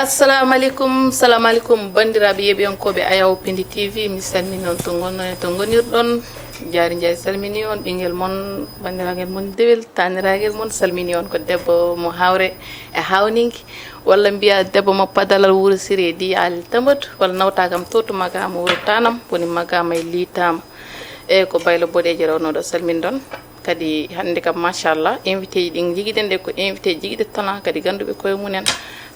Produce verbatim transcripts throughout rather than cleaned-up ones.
Assalamu aleykum, salamu aleykum, banndiraaɓe yeeɓiyankooɓe Ayaw Pindi T V, mi salmini on to ngonɗon e to ngonirɗon. Jaari Njaay salmini on, ɓinngel mon, banndiraagal mon dewel, taaniraagal mon, salmini on ko debbo mo Hawre e Hawninki, walla mbiya debbo mo Padalal Wuro Siree di Ali Tambatu, walla nawta kam to to Makama Wuro Tanam, woni Makama e Liitama. E ko Baylo Boɗeejo rewnooɗo salminɗon. Kadi hannde kam, machallah, invité ji ɗin njigiɗen ɗe ko invité jigiɗe tana, kadi gannduɓe koye mumen.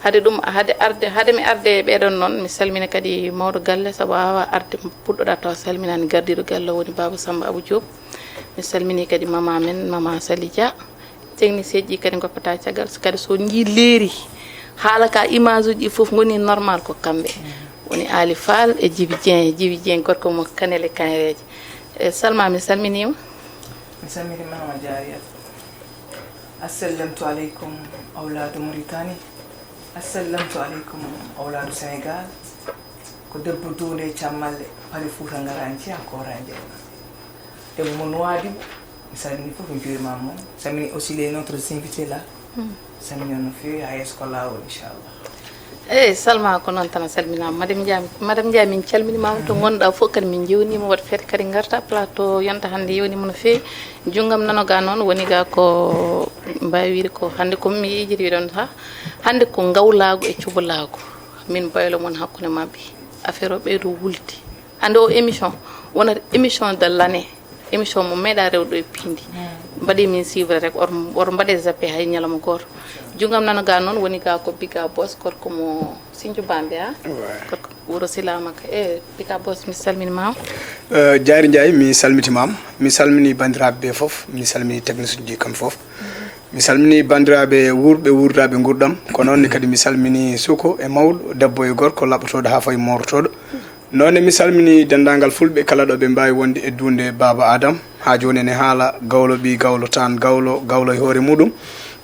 Hade ɗum, hade arde, hade mi arde e ɓeɗon noon, mi salmina kadi mawɗo galle, sabu a wawa arde puɗɗoɗa taw salminani gardiɗo galle o woni Baba Samba Abou Diop. Mi salmini kadi mama men, mama Sali Dia. Technicien ji kadi goppata caggal, so kadi so jii leeri, haala ka image uji ɗi fof ngoni normal ko kamɓe. Woni Ali Fall e Djiby Dieng, Djiby Dieng gorko mo Kanel e Kanereeje. E Salma, mi salminiima. Mi salminiima, Mama Jaariya. Assalamtu aleykum, awlaadu Muritani. Assalamtu aleykum, awlaadu Senegaal. Ko debbo duunde e cammalle, pari Fuuta ngara njiya koora e jeyna. Debbo mo Nuwaadibu, mi salmini fof, mi juurimaama moon. Salmini aussi les notre invités là. Salmini on no feewi, haa yeeso ko laawol, inchallah. Eyi, Salma, ko noon tan a salminaama. Madame Ndiaye, Madame Ndiaye, min calminimaama to ngonɗa fof, kadi min njewnima, waɗ feere kadi ngarta plateau yonta hannde, yewnima no feewi. Junngam nano ga noon woni ga ko mbawi wiide ko hannde ko mi yejiri wiɗon ha hannde ko ngawlaagu e cubalaagu. Min mbaylo mon hakkunde maɓɓe. Affaire o ɓeydo wulde. Hannde o émission wonata émission de l'année. Émission mo meeɗa rewde e piindi. Mbaɗi min suivre rek, or, or mbaɗe zappé hay ñalawma gooto. Junngam nano ga noon woni ga ko Biga Boss, gorko mo Sinthiou Bambi, ha? Ouais. Gorko wuro Silamaka. E Biga Boss, mi salminimaama. Eh, Jaari Njaay, mi salmitimaama. Mi salmini banndiraaɓe ɓe fof. Mi salmini technicien ji kam fof. Mi salmini banndiraaɓe wuurɓe, wuurdaaɓe nguurɗam. Ko noon ne kadi mi salmini suko e mawɗo, debbo e gorko, laɓɓotooɗo haa fayi moorotooɗo. Noon ne mi salmini denndaangal fulɓe kala ɗo ɓe mbaawi wonde e duunde Baaba Adam. Haa jooni ene haala gawlo ɓii gawlo taan gawlo, gawlo e hoore muɗum.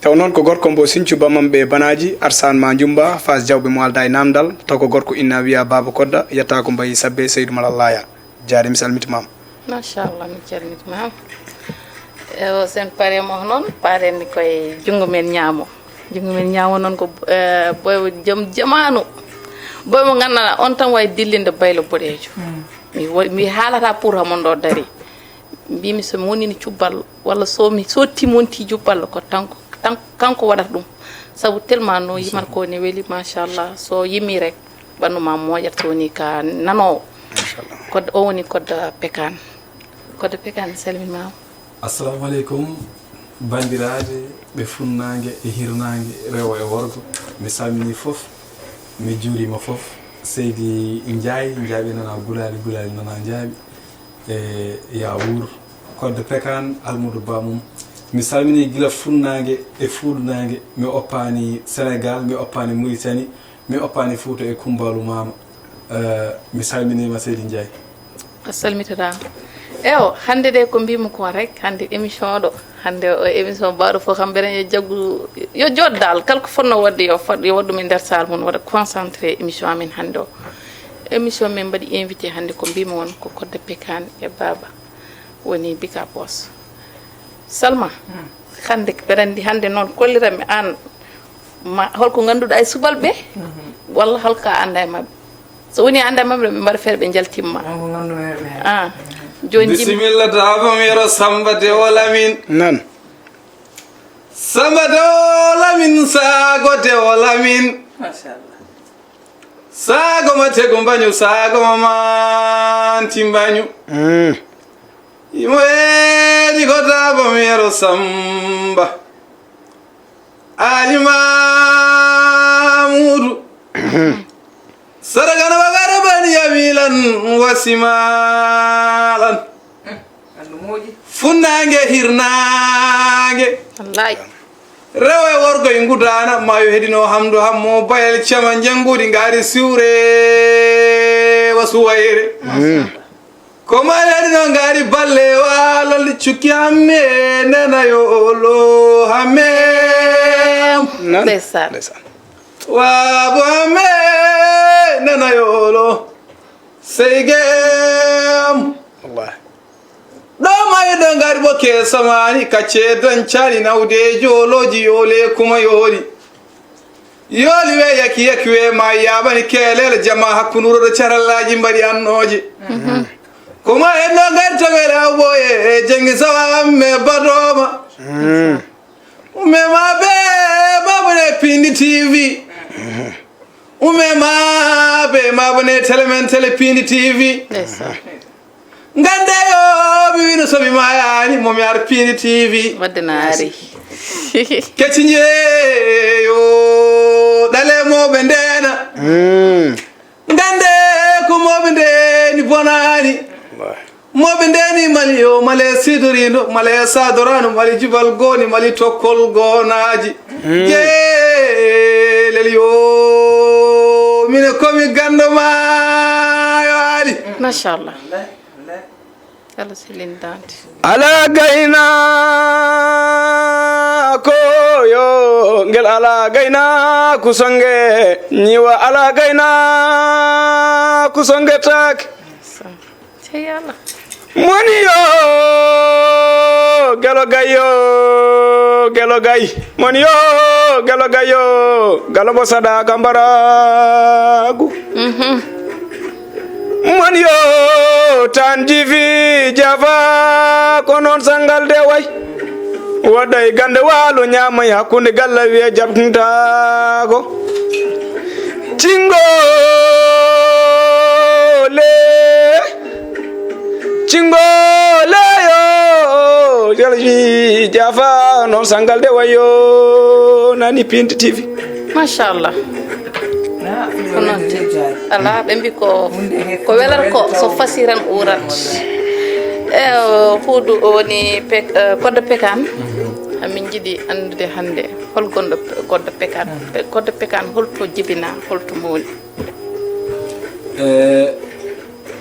Taw noon ko gorko mbo Sinthiou Bamam ɓe Banaaji, Arsaan ma Njumba, Faas Jawɓe mo alda e naamndal. Taw ko gorko inna wiya Baaba Kodda, yetta ko mbayi sabbe Seydu Malal Laaya. Jaari, mi salmitimaama. Machallah, mi calmitimaama. Ewo, sen pare mo noon, paren ni koye junngo men ñaamo. Junngo men ñaamo noon ko, eh, boy jam jamaanu. Boy mo nganndanɗaa on tan wawi dillinde Baylo Boɗeejo. Mi wa-, mi haalata pour hamon ɗo dari. Mbimi so mi wonini cubbal, walla so mi sotti monti jubbal ko tan, tan, kanko waɗata ɗum. Sabu tellement no yimat ko ne weli, machallah. So yimi rek, ɓanndu ma moƴat, so woni ka nanoowo. Machallah. Kodda, o woni Kodda Pekaan. Kodda Pekaan, mi salminimaama. Assalamu aleykum, banndiraaɓe ɓe funnaange e hirnaange, rewo e worgo. Mi salmini fof, mi juurima fof. Seydi Njaay, Njaaɓi nana gulaali, gulaali nana Njaaɓi. E Yawuur, Kodda Pekaan, almuudo ba mum. Mi salmini gila funnaange e fuudunaange. Mi oppaani Senegaal, mi oppaani Muritani, mi oppaani Fuuta e Kumbaalu Maama. Eh, mi salminiima Seydi Njaay. A salmitoɗaa. Ewo, hannde de ko mbimi ko rek, hannde émission ɗo, hannde o émission baɗo fof kam mbeɗen yo jaggu, yo jooɗ dal, kala ko fotno waɗde yo fot, yo waɗ ɗum e nder salle mum, waɗa concentré émission amen hannde o. Émission men mbaɗi invité hannde ko mbimi won ko Kodda Pekaan e Baaba woni Biga Boss. Salma, hannde mbeɗa anndi hannde noon kolliranmi aan ma holko ngannduɗaa e subalɓe ɓe, walla holko a annda e maɓɓe. So woni a annda e maɓɓe, ɓe mbaɗa feere ɓe njaltimma. Wonko nganndu-mi e maɓɓe heen. Ah, jooni jim- Bisimilla, daabam yero Samba Dewo Lamin. Nan. Samba Dewo Lamin, saago Dewo Lamin. Machallah. Saago ma tegu mbañu, saago ma manti mbañu. Mm. Imo heedi ko daabam yero Samba. Ali Mamudu. Sadagana bagara bani yamilan wasimalan. Funnaange, hirnaange. Wallaahi. Rewo e worgo e ngudaana, maayo hedino Hamdu Hammo, Bayal Cama, Njannguudi, Ngaari Siwre, wa Suwayre. Ko maayo hedino Ngaari Balle, Waalo, Cukki Hamme, Nena Yoolo, Hamme. Nan. Ndeysaan. Ndeysaan. Waabo Hamme, Nena Yoolo, Seygem. Wallaahi. Ɗo mayo ɗo ngari ɓokke samaani, kacce dan cali nawde joolooji yoole kuma yooli. Yooli we yaki yaki we ma yaɓani keelele jama hakkundu wuro ɗo carallaaji mbaɗi annooji. Kuma en ɗo ngari tawel awɓoye e jengi sawa amme badooma. Ume ma be mabone pindi T V. Ume ma be mabone tele men tele pindi T V. Ndeysaan. Ngande yo mi wino so mi mayani mo mi ar pindi T V. Wadde na ari. Keci njeeyo ɗale moɓe ndena. Ngande ko moɓe ndeni bonani. Moɓe ndeni mali yo male sidorindo male sadorano mali jubal goni mali tokkol gonaji. Jeelel yo mine komi gando ma yo ali. Machallah. Yalla selin dande. Ala gayna ko yo ngel ala gayna kusonge ñiwa ala gayna kusonge tak. Sey Allah. Moni yo gelo gay yo gelo gay. Moni yo gelo gay yo galo mo sadaka mbaragu. Moni yo tan jifi jafa ko noon sangal de way. Waɗa e gande waalo ñaama e hakkunde galla wiya jaɓtintaako. Cingole. Cingole yo. Jalaji jafa noon sangal de wayo nani Pindi T V. Machallah. Ko noon tigi. Alaa, ɓe mbi ko ko welata ko so fasiran urat. E huudu o woni pek- eh, koddo pekan. Amin jiɗi anndude hannde hol gonɗo koddo pekan. Pe- koddo pekan holto jibina holto mawni? E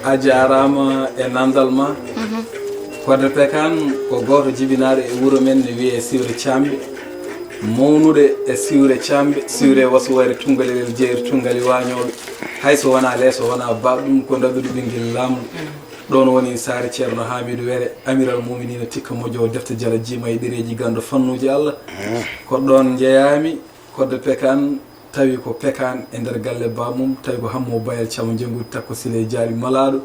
a jaaraama e nanndal ma. Koddo pekan ko gooto jibinaaɗo e wuro men ne wiyee Siwre Caamɓe. Mawnude e Siwre Caamɓe, Siwre wasuwayre tunngalel jeeri tunngali waañooɓe. Hay so wonaa leeso wonaa baaɗum ko ndaɗɗude ɓinngel laamɗo. Ɗoon woni saare Ceerno Haamiidu Were, Amiral Muuminiina Tikka Moƴƴo defte jala jiima e ɗereeji ganndo fannuuji Allah. Ko ɗoon njeyaami. Koddo pekan tawi ko pekan e nder galle baamum tawi ko hammo bayal camo njengude takko sile jaaɓi malaaɗo.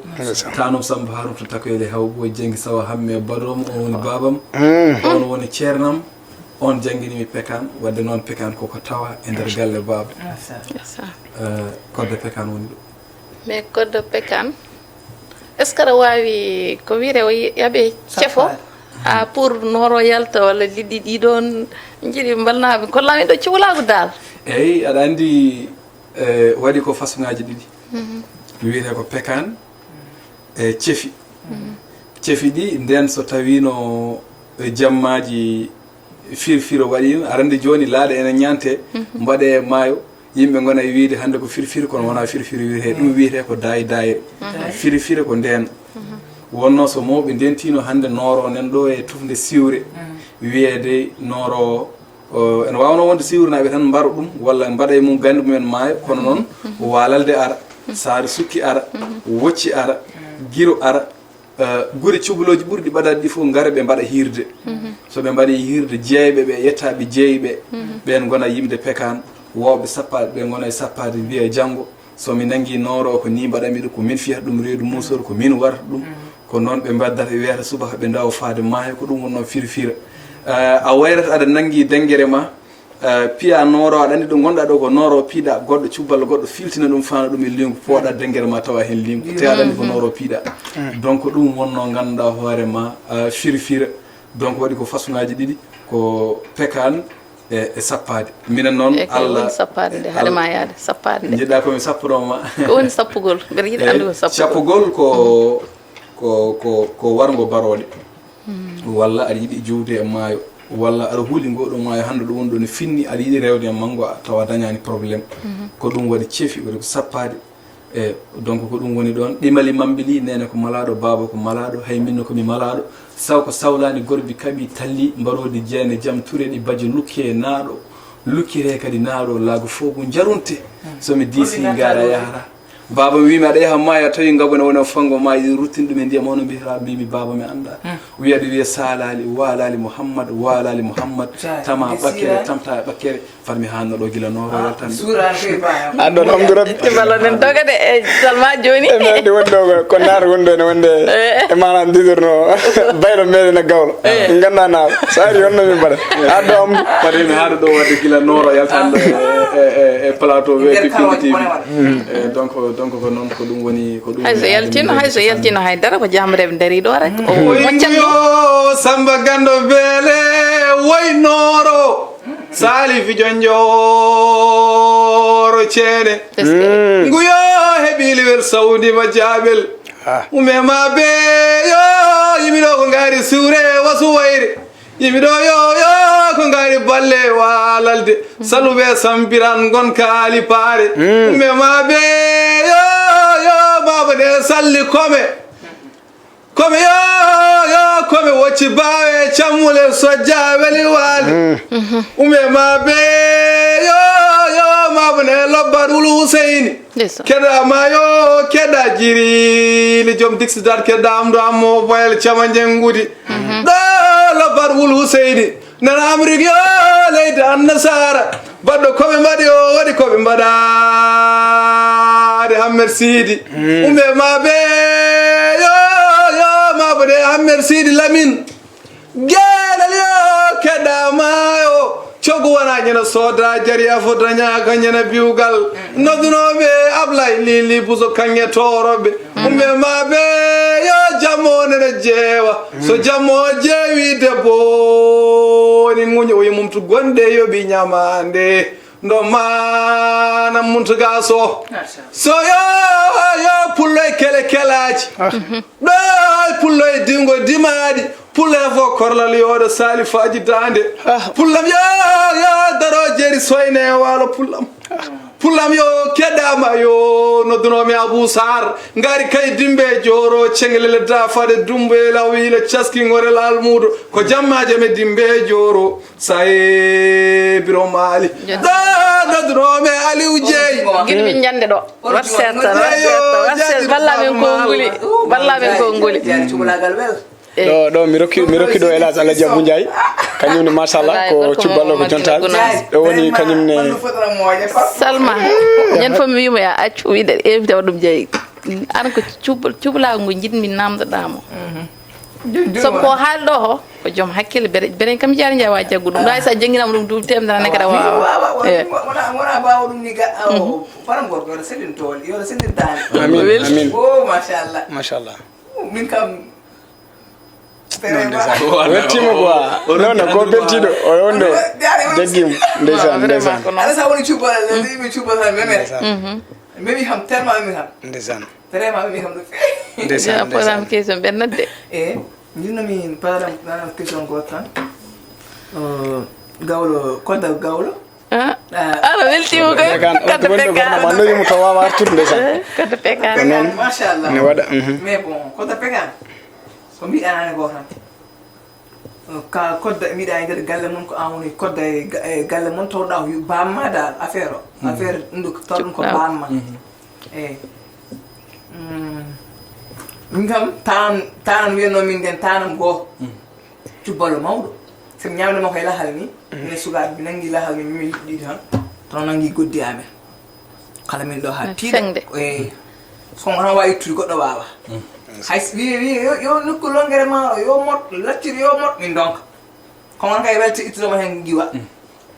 Tanum samba harum to takko ele hawbo jengi sawa hamme badoom on woni baabam. On woni ceernam. On jangginimi pekan wadde noon pekan koko tawa e nder galle baaba. Koddo pekan woni ɗo. Mais koddo pekan est ce que aɗa waawi ko wiyre o yaɓe cefo a pour nooro yalta walla liɗɗi ɗiɗon jiɗi mbalnaaɓe kollaami ɗo cuwlaagu daal? Eyi aɗa anndi waɗi ko façon ngaji ɗiɗi. Wiyete ko pekan e cefi. Cefi ɗi nden so tawino jammaji firfiro waɗi aɗa anndi jooni laaɗe ene ñante mbaɗe e maayo. Yimɓe ngona e wiyde hannde ko firfiri kono wonaa firfiri wiyetee ɗum wiyetee ko daay daayre. Firfiri ko ndeen wonnoo so mawɓe ndentino hannde nooroo nen ɗo e tufnde siwre wiyeede nooroowo ene waawnoo wonde siwrinaaɓe tan mbaro ɗum walla mbaɗa e mum gannde mumen maayo kono noon waalalde ara saare sukki ara wocci ara giro ara. Gure cubalooji ɓurɗi ɓadaade ɗi fof ngara ɓe mbaɗa hiirde. So ɓe mbaɗi hiirde jeeyɓe ɓe yettaaɓe jeeyɓe ɓeen ngona yimde pekaan. Wooɓe sappaaɓe ɓe ngona e sappaade mbiya janngo so mi nanngii nooroo ko nii mbaɗanmi ɗum ko min fiyata ɗum reedu muusor ko min warata ɗum. Ko noon ɓe mbaddata wiyata subaka ɓe ndawa faade maayo ko ɗum wonnoo firfira. A wayrata aɗa nanngi denngere ma. Piya nooro aɗa anndi ɗo ngonɗa ɗo ko nooro piɗa goɗɗo cubbal goɗɗo filtina ɗum fana ɗum e lingu pooɗa dengere ma tawa heen lingu te aɗa anndi ko nooro piɗa. Donc ɗum wonno ngannduɗa hoore ma firfira. Donc waɗi ko façon ngaji ɗiɗi ko pekan e e sappaade minen noon. Allah sappaade nde haɗa ma yaade sappaade nde jiɗɗa komi sappunoma. Ko woni sappugol? Mbeɗa yiɗi anndude sappugol sappugol ko ko ko ko warngo barooɗe. Walla aɗa yiɗi juwde e maayo walla aɗa huuli ngoo ɗoo maayo hannde ɗo woni ɗoo ne finni aɗa yiɗi rewde e manngo tawa a dañaani problème. Ko ɗum waɗi ceefi waɗi ko sappaade. E donc ko ɗum woni ɗoon ɗimali mammbili neene ko malaaɗo baaba ko malaaɗo hay minno ko mi malaaɗo. Saw ko sawlaani gorbi kaɓi talli mbaroodi jeene jam ture ɗi bajo lukke naaɗo lukkiree kadi naaɗo laago fof ko njarunte. So mi diisi ngaara yahata. Baaba mi wiimi aɗa yaha maaya, tawi ngabu ne woni o fango ma, yiɗi ruttinde ɗum e ndiyam, hono mbiyata? Mbimi baaba mi annda. Wiya ɗi wiya salali, walali Muhammad, walali Muhammad, tama ɓakkere, tamta e ɓakkere, fat mi hanno ɗo gila noro yaltande. An ɗon hamdu rabbi. Balla nen doga de e Salma joni. E men ɗi woni ɗo ko naar woni ɗo ne wonde e maanaam didirno baylo meɗen e gawlo. Ganduɗa naar so ari honno min mbaɗa. Aɗo am. Fat mi haɗa ɗo wadde gila noro yaltande e plateau wepi pindi tv. Donc donc ko noon ko ɗum woni ko ɗum. Hayso yaltino hayso yaltino haydara ko jam reɓe dari ɗo rek o moccanno. Samba gando beele woynoro salifi jonjoro ceene. Nguyo heɓi liwel sawdi ma jaabel. Ume ma be yo yimi ɗo ko ngari suure wasu wayre. Yimi ɗo yo yo ko ngari balle walalde saluɓe sampiran gonka alipaare. Ume ma be yo yo baba de salli kome. Kome yo yo kome wocci bawe cammule sojja weli wali. Ume ma be yo yo mabne lobbar wulu huseyni. Keɗa mayo keɗa jirili joom dixidat keɗa amdo ammo boyal cama jengudi. Ɗo lobbar wulu huseyni nana amrik yo leydi annasara. Baɗɗo koɓe mbaɗi o waɗi koɓe mbaɗaade hammer siidi. Ume ma be yo yo ma bo de hammer siidi lamin. Gelal yo keɗa mayo cogu wona ñana soda jariya fo daña ka ñana biwgal. Noddunoɓe ablay lili buso kanŋe toroɓe. Ume ma be yo jammo nene jeewa. So jammo jeewi debbo woni ŋuño o yimumtu gonɗe yoɓi ñamande. Ndo maana muntuga so so yo yo pullo e kele kelaji. Ɗo pullo e dingo dimaɗi. Pullo e fo korlal yoɗo salifaji dande. Pullam yo yo daro jeri soyne walo pullam. Pullam yo keɗama yo noddunomi abou sar ngari kay dimbe joro cenglele dafade dumbe lawila caski ngorel almudo ko jammaje me dimbe joro. Saye biro maali. Ɗo noddunomi aliou jeey. Giɗo min ñande ɗo. Wat serta wat serta wat serta balla min konguli. Balla min konguli. Ɗo ɗo mi rokki mi rokki ɗo elas alaji abou ndiaye. Kañum ne machallah ko cubballo ko jontal. Ɗo woni kañum ne. Salma ñande fof mi wima ya accu wiɗa invité waɗum jeeyi. An ko cubalaagu ngu njiɗmi namdoɗamo. Sabu ko haali ɗo ho ko joom hakkille bere bere kam jaari njawa jaggu ɗum ɗo hay sa jangginama ɗum duuɓi temedere ne kadi wawa. Wona wona bawa ɗum ni gaɗɗa o faram gorko yoto sendin tool yoto sendin daani. Amin amin. O machallah. Machallah. Min kam. Weltima quoi. Non non ko beltiɗo o on ɗo. Jaggim. Ndeysaan ndeysaan. Ala sa woni cubalal mi cubalal memen. Memi kam tellement memi kam. Ndeysaan. Vraiment mi kam ɗo feewi. Ndeysaan. Ndeysaan. Question ɓernat de. E jinno min param param question goto tan. Gawlo kodda gawlo. Ala weltima koy. Kodda pekano. Noyimo taw wawa artude ndeysaan. Kodda pekano. Machallah. Ne waɗa. Mais bon kodda pekano. Ko mbiɗanani ko tan. Ka kodda mbiɗa e nder galle mon ko an woni kodda e galle mon tawɗa ko bamma dal affaire o affaire ɗum ɗo taw ɗum ko bamma. Eyi. Min kam tan tanan wiyanno min nden tanam goo. Cubbalo mawɗo. Somi ñamdema koye lahal ni minen sukaaɓe mi nangi lahal ni mi yiɗɗi tan. Tono nangi goddi amen. Kala min ɗo ha tiiɗa. Eyi. Kono tan wawi ittude goɗɗo wawa. Hay wi wi yo nokku longere maaro yo mot laccir yo mot min donka. Kono kay welte ittudoma hen giwa.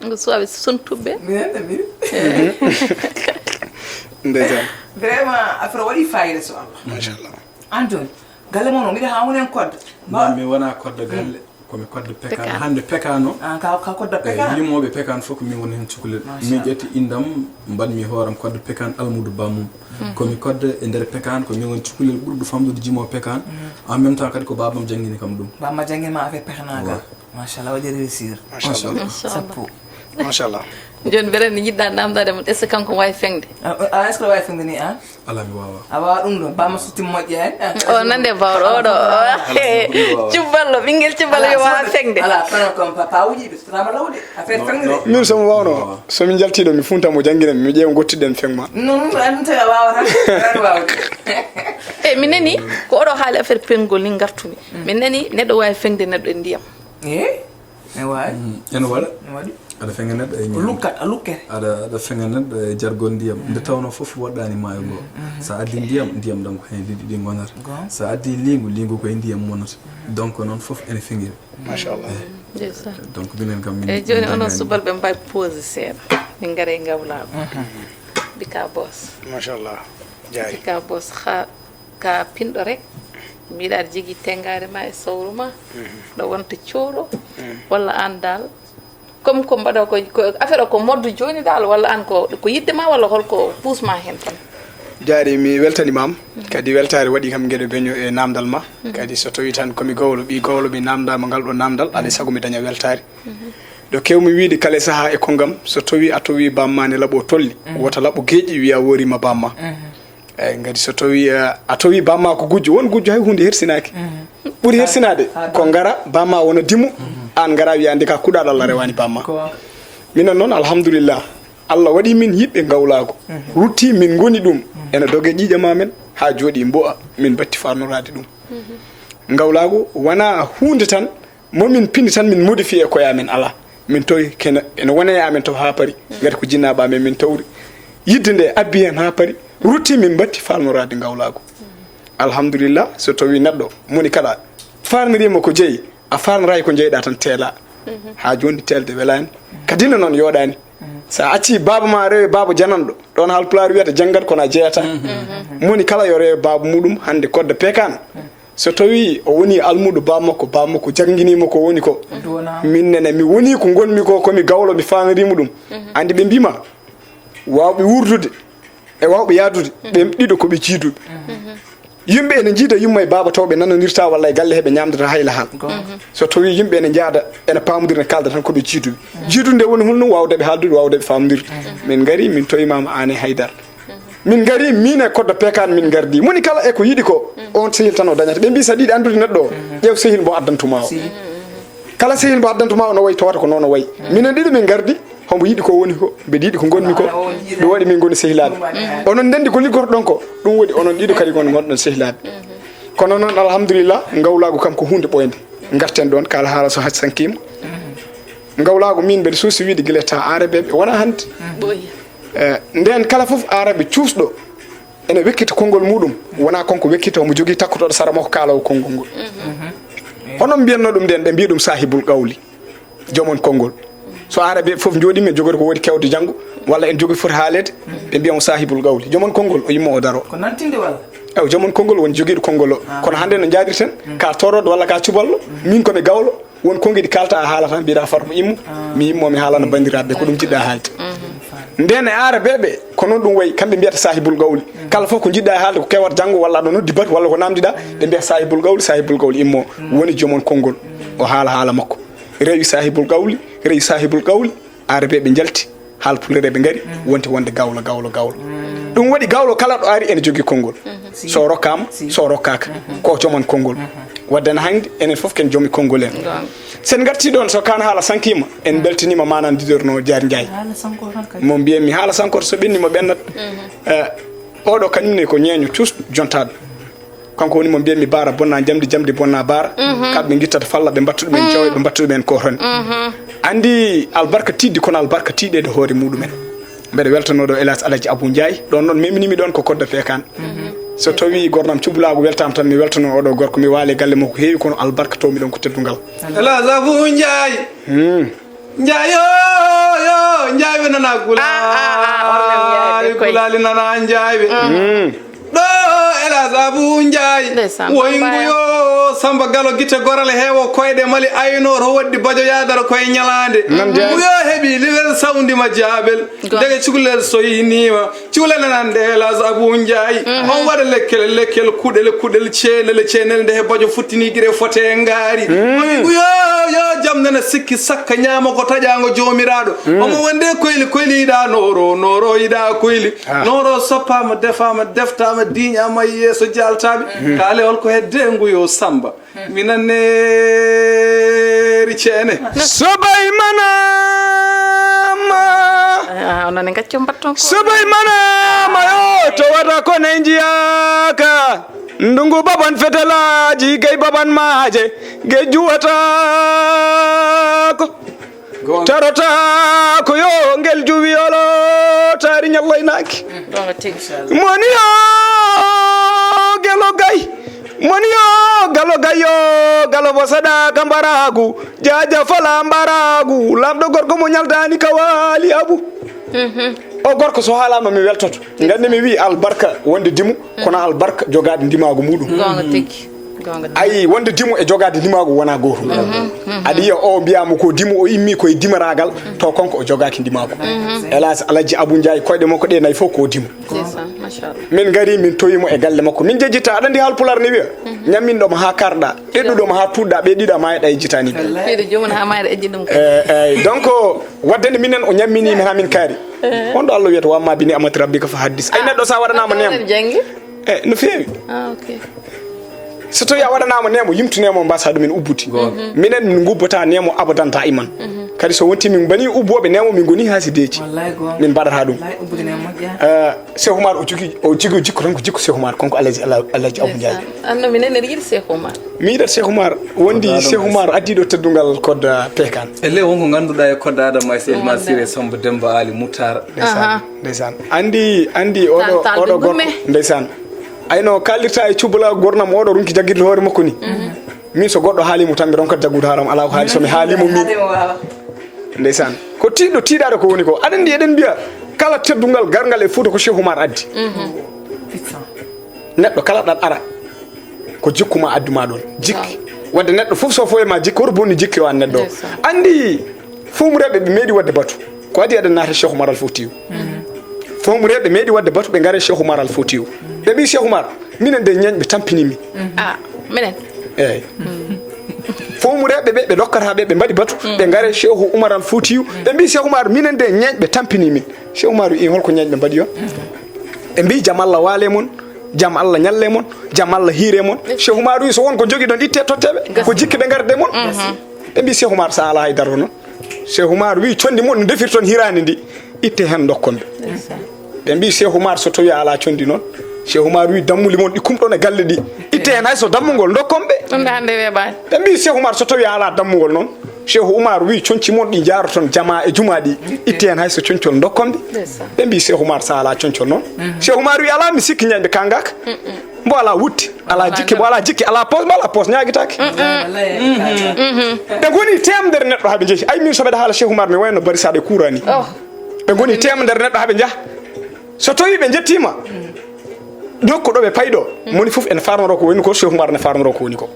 Ngo suwaɓe sontuɓe. Minen minen. Ndeysaan. Vraiment affaire waɗi fayida so allah. Machallah. An joni galle mon o mbiɗa ha wonen kodda. Ba mi wona kodda galle. Komi kodda pekan hande pekano. Ka ka kodda pekan. Yimoɓe pekan fof ko min woni hen cukalel. Min ƴetti indam mbaɗmi hooram kodda pekan almudu bamum. Komi kodda e nder pekan ko min woni cukalel ɓurɗo famɗude jimo pekan. En même temps kadi ko babam jangini kam ɗum. Bamma jangini ma affaire pekanagal. Machallah waɗi réussir. Machallah. Sappo. Machallah. Jooni mbeɗa ni yiɗɗa namdade mo, est ce que kanko wawi fengde? A est ce que wawi fengde ni an? Ala mi wawa. A wawa ɗum ɗo bamma sutti moƴƴani. O nande bawɗo oɗo. Cubballo, ɓinguel cubballo yo wawa fengde. Ala kono kon papa uji ɓe sotama lawde affaire fengde. Min somi wawno, somi jaltiɗo mi funta mo jangguina mi ƴeewa gottiɗen feng ma. Non ɗum ɗo an tawi a wawata. Aɗa wawde. E mi nani ko oɗo haali affaire pengol ni gartumi. Min nani neɗɗo wawi fengde neɗɗo e ndiyam. E ne wawi. Ene waɗa. Ne waɗi. Aɗa fenga neɗɗo e O lukkat a lukkere. Aɗa aɗa fenga neɗɗo e jargol ndiyam nde tawno fof waɗɗani maayo goo. So a addi ndiyam, ndiyam ɗam ko heen liɗɗi ɗi ngonata. Goonga. So a addi liingu, liingu koye ndiyam wonata. Donc noon fof ene fengiri. Machallah. Ndeysaan. Donc minen kam min Eyyi, jooni onon dañani- subalɓe mbawi pose seeɗa, min ngara e ngawlaago. Bika boss. Machallah. Jaari. Bika boss, xa ka pinɗo rek. Mbiɗa aɗa jogii tengaade ma e sawru ma. Ɗo wonta cowɗo. Walla aan dal. Comme ko mbaɗa ko ko affaire o ko moddu jooni dal, walla aan ko ko yiɗde ma, walla holko puus ma heen tan? Jaari, mi weltani mam. Kadi weltaare waɗi kam geɗe beño e namdal ma. Kadi so tawi tan komi gawlo, ɓi gawlo, mi namdama ngal ɗo namdal, alay sago mi daña weltaare. Ɗo kewmi wiide kala e saha e konngam, so tawi a tawi bamma ne laɓo tolli, wota laɓo geeƴi wiya worima bamma. Eyyi, ngadi so tawi eh, a tawi bamma ko gujjo, won gujjo hay hunde hersinaaki. Ɓuri hersinaade ko ngara bamma wona dimu, aan ngara wiya nde ka kuɗaɗo Allah rewani bamma. Minen noon alhamdulillah, Allah waɗi min yiɓɓe ngawlaago. Rutti min ngoni ɗum, ene doge ƴiiƴam amen haa jooɗi mbo'a, min batti farnoraade ɗum. Ngawlaago wona huunde tan mo min pindi tan min modifié e koye amen, alaa. Min tawi kene ene wona e amen taw haa paari. Ngati ko jinnaaɓe amen min tawri. Yiɗde nde abbi heen haa paari. Rutti min batti farnoraade ngawlaago. Alhamdulillah, so tawi neɗɗo moni kala farnirima ko jeyi, a farnoraaki ko jeyɗa tan teela. Haa jooni teelde welaani. Kadi ne noon yooɗaani. So a acci baaba ma rewe baaba jananɗo, ɗoon Haalpulaar wiyata janngat kono a jeyata. Moni kala yo rewe baaba muɗum hannde kodda pekaan. So tawi o woni almuudo baa makko, baa makko jannginii mo ko woni ko. Min nene mi woni ko ngonmi ko, komi gawlo, mi faanoriima ɗum. Anndi ɓe mbiima waawɓe wuurdude e waawɓe yahdude, ɓe ɗiɗo ko ɓe jiiduɓe. Yimɓe ene njiida yumma e baaba taw ɓe nanondirta walla e galle he ɓe ñaamdata hay lahal. So tawi yimɓe ene njaada ene paamodira ne kaalda tan ko ɓe jiiduɓe. Jiidude nde woni holno waawde ɓe haaldude, waawde ɓe faamondirde. Min ngari min towimaama aan e haydara. Min ngari min e koddo pekaan min ngardi. Moni kala e ko yiɗi ko on sehil tan o dañata. Ɓe mbi saɗa yiɗi anndude neɗɗo o, ƴeew sehil mbo addantuma o. Kala sehil mbo addantuma o no wayi tawata ko noon o wayi. Minen ɗiɗo min ngardi, hombo yiɗi ko woni ko, mbeɗa yiɗi ko ngonmi ko. Ɗum waɗi min ngoni sehilaaɓe. Onon ndendi ko liggotoɗon ko, ɗum waɗi onon ɗiɗo kadi ngon ngonɗon sehilaaɓe. Kono noon alhamdulillah, ngawlaagu kam ko huunde ɓooynde. Ngarten ɗoon kala haala so haj sankiima. Ngawlaagu min mbeɗa suusi wiide gila ta aarabeeɓe wona hannde. Ɓooyi. Eh, ndeen kala fof aarabe cuusɗo ene wekkita konngol muɗum, wona kanko wekkita, omo jogii takkotooɗo sara makko kaalawo konngol ngol. Hono mbiyatno ɗum ndeen, ɓe mbiya ɗum sahibul qawli, joom on konngol. So aarabe fof njooɗi men jogori ko woodi kewde janngo walla en jogori foti haaleede, ɓe mbiya on sahibul qawli, joom on konngol o yimmo o daro. Ko nantinde walla? Ew, joom on konngol woni jogiiɗo konngol o. Kono hannde no njaadirten, ka toroɗo walla ka cuballo, min komi gawlo, won konngi ɗi kaalta a haalata mbiɗa fat mo immo, mi immo mi haalana banndiraaɓe ko ɗum jiɗɗa haalde. Nden e aarabeeɓe ko noon ɗum wayi, kamɓe mbiyata sahibul qawli. Kala fof ko jiɗɗa e haalde ko kewata janngo walla aɗa noddi batu walla ko namdiɗa, ɓe mbiyata sahibul qawli, sahibul qawli immo. Woni joom on konngol, o haala haala makko. Rewi sahibul qawli, rewi sahibul qawli, aarabeeɓe njalti, haalpulereeɓe ngari, wonti wonde gawlo, gawlo, gawlo. Ɗum waɗi gawlo kala ɗo ari ene jogii konngol. So rokkaama, so rokkaaka, ko joom on konngol. Wadde hannde enen fof ken joomi konngol en. Sen ngarti ɗoon so kaan haala sankiima, en mbeltaniima maanaam leader no Diar Ndiaye. Mo mbiyen mi haala sankooto so ɓenni mo ɓennat. Eh, oɗo kañum ne ko ñeeño cuusɗo jontaaɗo. Kanko woni mo mbiyen mi baara bonna jamdi, jamdi bonna baara. Kamɓe ngittata falla ɓe mbattuɗo men jawo ɓe mbattuɗo men ko toon. Anndi albarka tiiɗi kono albarka tiiɗeede hoore muɗumen. Mbeɗa weltanoo ɗo Elhadj Alhaji Abou Ndiaye, ɗoon noon memminimi ɗoon ko kodda pekaan. So tawi gornam cubalaagu weltaama tan mi weltanoo oɗo gorko, mi waali galle makko heewi kono albarka tawmi ɗoon ko teddungal. Elhadj Abou Ndiaye. Ndiaye yo, yo, Ndiaye ɓe nana gulaali, gulaali nana Ndiaye ɓe. Ɗo Elhadj Abou Ndiaye. Woyngu yo Samba Galo gite goral heewo koyɗe mali aynoor ho waddi bajo yaadara koye ñalaande. Ngu yo he Ɓi liwel sawndima jaabel. Ndege cukalel soyinima. Cukalel nan nde las Abu Njaay. On waɗa lekkel, lekkel kuɗel, kuɗel ceenel, ceenel nde he bajo futtini gire fote ngaari. Yo, yo, jam nana sikki sakka ñaama ko taƴaango joomiraaɗo. Omo wonde koyli, koyli yiɗa nooro, nooro yiɗa koyli. Nooro soppaama, defaama, deftaama, diiñaama e yeeso jaaltaaɓe. Kaale hol ko hedde nguyo Samba. Minan neeri ceene. Sobaymana ma. Ah, onon ne ngacco mbatton ko. Sobaymana ma yo to wata ko ne njiyaka. Ndungu baban fetelaaji gay baban maaje ge juwata ko. Tarata ko yo ngel juwi olo taari ñalloynaaki. Ɗon o tigi. Moni yo gelo gay. Moni yo galo gay yo galo bo saɗa ka mbaraagu. Jaaja fala mbaraagu. Lamɗo gorko mo ñaldaani ka waali abu. O gorko so haalama mi weltoto. Ngandi mi wi albarka wonde dimu, kono albarka jogaade ndimaagu muɗum. Goonga tigi. Goonga tigi. Ayi, wonde dimu e jogaade ndimaagu wona gootum. Aɗa yiya o mbiyama ko dimu, o immi koye dimaragal, to konko o jogaaki ndimaagu. Hélas, Alhaji Abou Ndiaye, koyɗe makko ɗe nayi fof ko dimu. C'est ça, machallah. Min ngari, min towi mo e galle makko. Min jejjita, aɗa andi haal pular ne wiya, ñamminɗoma ha karɗa, ɗeɗɗuɗoma ha tuɗɗa, ɓe ɗiɗa mayɗa e jitani ɓe. Fiiɗo jomum ha mayɗa e jiɗum. Eh, eh, donc, wadde nde minen o ñammini min ha min kaari. On ɗo Allah wiyata, wa amma bi ni'mati rabbika fa haddis. Ay, neɗɗo sa waɗanama neema. Jangi? Eh, no feewi. Ah, ok. So tawi a waɗanama neema, yimtu neema, mbasa ɗumen ubbude. Minen min gubbata neema abadan ta iman. Kadi so wonti min mbani ubboɓe neema, min goni hasideji. Wallahi goonga. Min mbaɗata ɗum. Wallahi ubbude neema moƴƴa. Eh, Cheikh Oumar o jogui, o jogui jikko tan ko jikko Cheikh Oumar, kanko Alhaji Ala-, Alhaji Abou Ndiaye. Anno minen ne yiɗi Cheikh Oumar. Mi yiɗat Cheikh Oumar, wondi Cheikh Oumar addiɗo teddungal kodda pekan. E le wonko ganduɗa e kodda Adama Aïssa Elma Siré Samba Demba Ali Moutar. Ndeysaan, ndeysaan. Andi, andi oɗo, oɗo gorko. Ndeysaan. Ayno kallirta e cubalaagu gurnam oɗo runki jaggirde hoore makko ni. Min so goɗɗo haalimo tan mi ronkat jaggude haaram, ala ko haali so mi haalimo min. Ndeysaan. Ko tiiɗɗo tiiɗaɗo ko woni ko. Aɗa andi eɗen mbiya kala teddungal garngal e Fuuta ko Cheikh Oumar addi. Neɗɗo kala ɗaɗ ara ko jikku ma addu ma ɗon. Jikki. Wadde neɗɗo fof so foye ma jikki, hoto bonni jikki o an neɗɗo o. Ndeysaan. Andi fomreɓe ɓe meeɗi wadde batu. Ko adi eɗen naata Cheikh Oumar Al Foutiou. Fomreɓe meeɗi wadde batu ɓe ngare Cheikh Oumar Al Foutiou. Ɓe mbi Cheikh Oumar, minen de ñeeñɓe tampini min. Ah, minen? Eyyi. Fomreɓe ɓe, ɓe dokkata ɓe, ɓe mbaɗi batu, ɓe ngare Cheikh Oumar Al Foutiou. Ɓe mbi Cheikh Oumar, minen de ñeeñɓe tampini min. Cheikh Oumar wi, holko ñeeñɓe mbaɗi on? Ɓe mbi jam Allah waale mon, jam Allah ñalle mon, jam Allah hiire mon. Cheikh Oumar wi so won ko jogiɗon itte totteɓe, ko jikki ɓe ngarde mon. Ɓe mbi Cheikh Oumar sa ala haydara non. Cheikh Oumar wi condi mon no defirton hirani ndi, itte hen dokkon ɓe. Ɓe mbi Cheikh Oumar so tawi a ala condi non. Cheikh Oumar wi dammuli mon ɗi kumɗon e galle ɗi, itte hen hay so dammugol dokkon ɓe. Ɗum ɗo hande weeɓani. Ɓe mbi Cheikh Oumar so tawi a ala dammugol non. Cheikh Oumar wi conci mon ɗi jaroton jama e juma ɗi, itte hen hay so concol dokkon ɓe. Ndeysaan. Ɓe mbi Cheikh Oumar sa ala concol non. Cheikh Oumar wi ala mi sikki ñañɓe kangaka. Mbo ala wutte, ala jikki, mbo ala jikki, ala poos, mbo ala poos ñaguitaki. Ɓe goni temedere neɗɗo ha ɓe jeeyi. Ay min so mbeɗa haala Cheikh Oumar mi wayno barisaɗo e kurani. Ɓe goni temedere neɗɗo ha ɓe jaaha. So tawi ɓe jettima nokku ɗo ɓe payɗo, moni foof ene farnoro ko woni ko, Cheikh Oumar ne farnoro ko woni ko.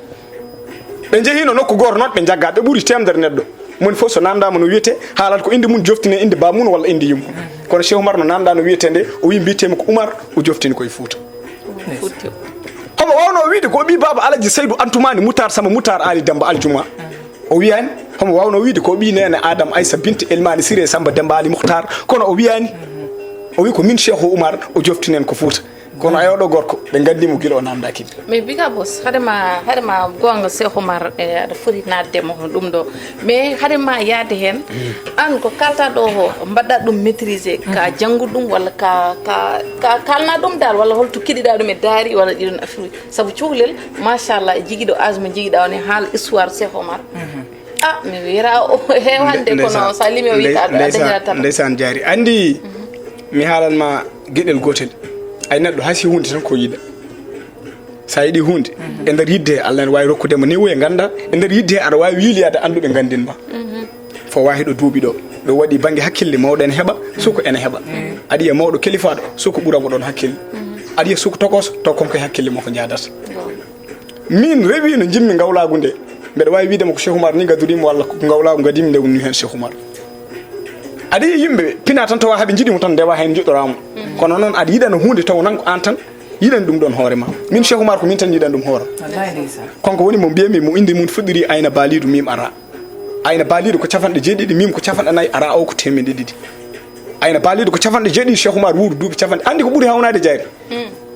Ɓe jehino nokku goto noon ɓe jagga, ɓe ɓuuri temedere neɗɗo. Moni foof so namdama no wiyete, haalata ko inde mum joftine inde bamum walla inde yummum. Kono Cheikh Oumar no namda no wiyete nde, o wi mbiyetemi ko Oumar, o joftini koye Fouta. Fouta. Homo wawno wiide ko o ɓi baba Alaji Seydou Antoumani Moutar Samba Moutar Ali Demba Aljuma. O wiyani, homo wawno wiide ko o ɓi nene Adam Aissa Binte Elmani Siré Samba Demba Ali Mouhtar, kono o wiyani. O wi ko min Cheikh Oumar, o joftinen ko Fouta. Kono ay oɗo gorko, ɓe gandimo gila o namdaki ɓe. Mais biga boss, haɗema, haɗema gonga Cheikh Oumar, e, aɗa foti naatde mo hono ɗum ɗo. Mais haɗema yaade hen, an ko kalta ɗo ho, mbaɗɗa ɗum maîtriser, ka janngu ɗum walla ka, ka, ka kalna ɗum dal, walla holto keɗiɗa ɗum e daari walla ɗiɗon affaire uji. Sabu cukalel, machallah, e jigiɗo âge mo jigiɗa on e haala histoire Cheikh Oumar. Ah, mi wira o heewande kono sa limi o wiyta aɗa dañira tan. Ndeysaan jaari. Andi, mi haalan ma geɗel gotel. Ay neɗɗo hasi hunde tan ko yiɗa. Sa yiɗi hunde, e nder yidde he Allah ne wawi rokkude mo ni e ganda, e nder yidde he aɗa wawi wiiliyade anduɓe gandin ma. Fo wahiɗo duuɓi ɗo, ɓe waɗi bangge hakkille mawɗo ene heɓa, suko ene heɓa. Aɗa yiya mawɗo kelifaɗo, suko ɓura mo ɗon hakkille. Aɗa yiya suko tokoso, to konko e hakkille makko jaadata. Min rewi no jimmi ngawlaagu nde. Mbeɗa waawi wiide mo ko Cheikh Oumar ni gadoriimi walla ko ngawlaagu ngadimi nde woni heen Cheikh Oumar. Aɗa yiya yimɓe pina tan tawa haɓe njiɗi mo tan ndewa hen njiɗɗoraa mo. Kono noon aɗa yiɗana huunde taw nan ko aan tan yiɗani ɗum ɗoon hoore ma. Min Cheikh Oumar ko min tan yiɗani ɗum hoore. Wallahi ndeysaan. Kanko woni mo mbiyami mo innde mum fuɗɗiri Ayna Baaliiɗo mim ara. Ayna Baaliiɗo ko capanɗe jeeɗiɗi, mim ko capanɗe nayi, ara o ko teemedde ɗiɗi. Ayna Baaliiɗo ko capanɗe jeeɗiɗi, Cheikh Oumar wuuri duuɓi capanɗe. Anndi ko ɓuri hawnaade Jayri?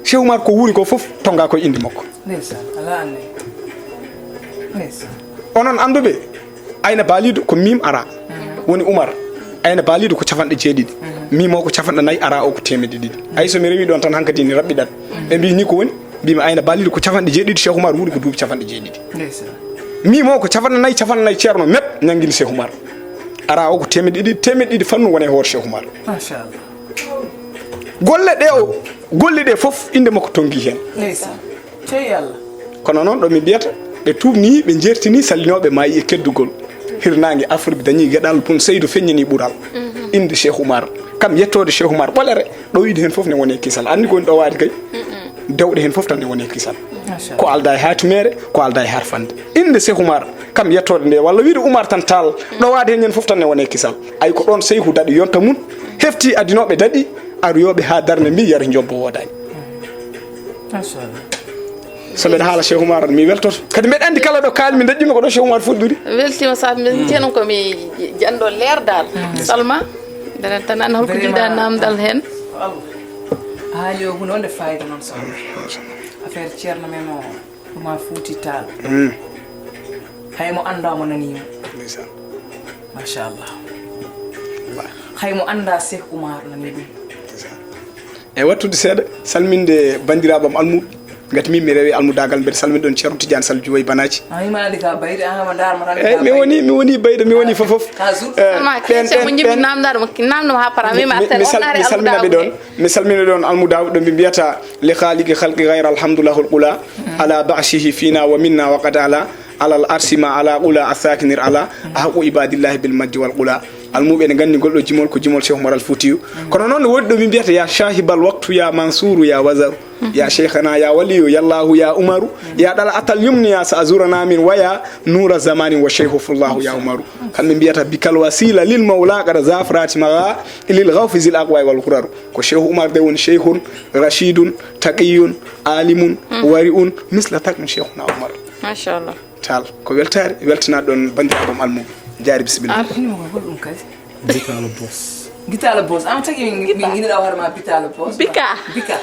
Cheikh Oumar ko wuuri ko fof tonngaa koye innde makko. Ndeysaan, alaa annde. Ndeysaan. Onon annduɓe, Ayna Baaliiɗo ko mim ara, woni Oumar. Ayna Baaliiɗo ko capanɗe jeeɗiɗi. Mim o ko capanɗe nayi, ara o ko teemedde ɗiɗi. Ay, so mi rewii ɗoon tan hankadi ne raɓɓiɗat. Ɓe mbii ni ko woni? Mbimi Ayna Baaliiɗo ko capanɗe jeeɗiɗi, Cheikh Oumar wuuri ko duuɓi capanɗe jeeɗiɗi. Ndeysaan. Mim o ko capanɗe nayi, capanɗe nayi Ceerno Met ñanngini Cheikh Oumar. Ara o ko teemedde ɗiɗi, teemedde ɗiɗi fannu woni e hoore Cheikh Oumar. Machallah. Golle ɗe o golli ɗe fof innde makko tonngi heen. Ndeysaan. Cey Allah. Kono noon ɗo mi mbiyata, ɓe tuubnii, ɓe njeertinii sallinooɓe maayi e keddugol. Hirnaange Afrik dañii geɗal, Bun Seydu feññinii ɓural. Innde Cheikh Oumar, kam yettoode Cheikh Oumar ɓolere, ɗo yiɗi heen fof ne woni e kisal. Anndi ko woni ɗo waade kay? Dewɗe heen fof tan ne woni e kisal. Machallah. Ko aldaa e haatumeere, ko aldaa e harfannde. Innde Cheikh Oumar, kam yettoode nde, walla wiyde Oumar tan Taal, ɗo waade heen ñande fof tan ne woni e kisal. Ay ko ɗoon seyhu daɗi yonta mum, hefti adinooɓe daɗi, aruyooɓe haa darnde mbi yara njombo woodaani. Machallah. So mbeɗa haala Cheikh Oumar mi weltoto. Kadi mbeɗa anndi kala ɗo kaalmi daƴƴumi ko ɗo Cheikh Oumar fuɗɗori. Weltiima saabi mbiɗa jeeyi noon ko mi janɗo leer dal. Salma, mbeɗa tan an holko Vraiment. Jiiɗa namdal heen? A haali o hunde wonde fayida noon Salma. Affaire Ceerno men o, Oumar Fouti Tall. Hay mo anndaa mo nanii mo. Ndeysaan. Machallah. Hay mo anndaa Cheikh Oumar nanii ɗum. Ndeysaan. E wattude seeɗa, salminde banndiraaɓe am almuuɓe. Ngati min mi rewi almudaagal, mbeɗa salmina ɗoon Ceerno Tidiane Sall Juway Banaaji. A wiima andi ka bayde, an ma ndaar ma tan. Eeyi, ka mi bayde. Woni, mi woni bayde, mi woni fof fof. Ka zuut. Eh, Salma, ɓen, question ɓen, mo njiɗmi ɓen. Namdade mo, namdo mo haa para, mi, mi ma mi, tel, mi on sal-, naare mi salmina ɓe almudaagal ɗoon. Mi salmina ɗoon almudaagal, ɗo ɓe mbiyata, "Li khaliqi khalqi ghayra alhamdu lahul ula, ala ba'sihi fina wa minna wa qad ala, ala al arsi ma ala ula, asakinir ala, ahaqu ibadillahi bil majdi wal qula." Almuɓe ene nganndi ngol ɗo jimol ko jimol Cheikh Oumar Al Foutiyou. Kono noon ne woodi ɗo min mbiyata, "Ya shahibal waqtu, ya Mansouru, ya Wazaru, ya Cheikhana, ya Waliyu, ya Allahu, ya Umaru, ya ɗala atal yumni, ya sa azurana min, wa ya nura zamanin wa Cheikhu Fullahu, ya Umaru." Kamɓe mbiyata, "Bikal wasila lil mawla qad zafrati maga lil ghawfi zil aqwai wal ghuraru." Ko Cheikh Oumar de woni cheikhun rashidun taqiyun alimun wariun misla taqin Cheikhuna Oumar. Machallah. Taal, ko weltaare, weltanaa ɗoon banndiraaɓe am almuɓe. Jaari, bisimilla. Ar. Innde makko ko holɗum kadi? Bitalo Boss. Bitalo Boss. An tagi min, min ngiɗa hoore ma Bitalo Boss. Bika. Bika.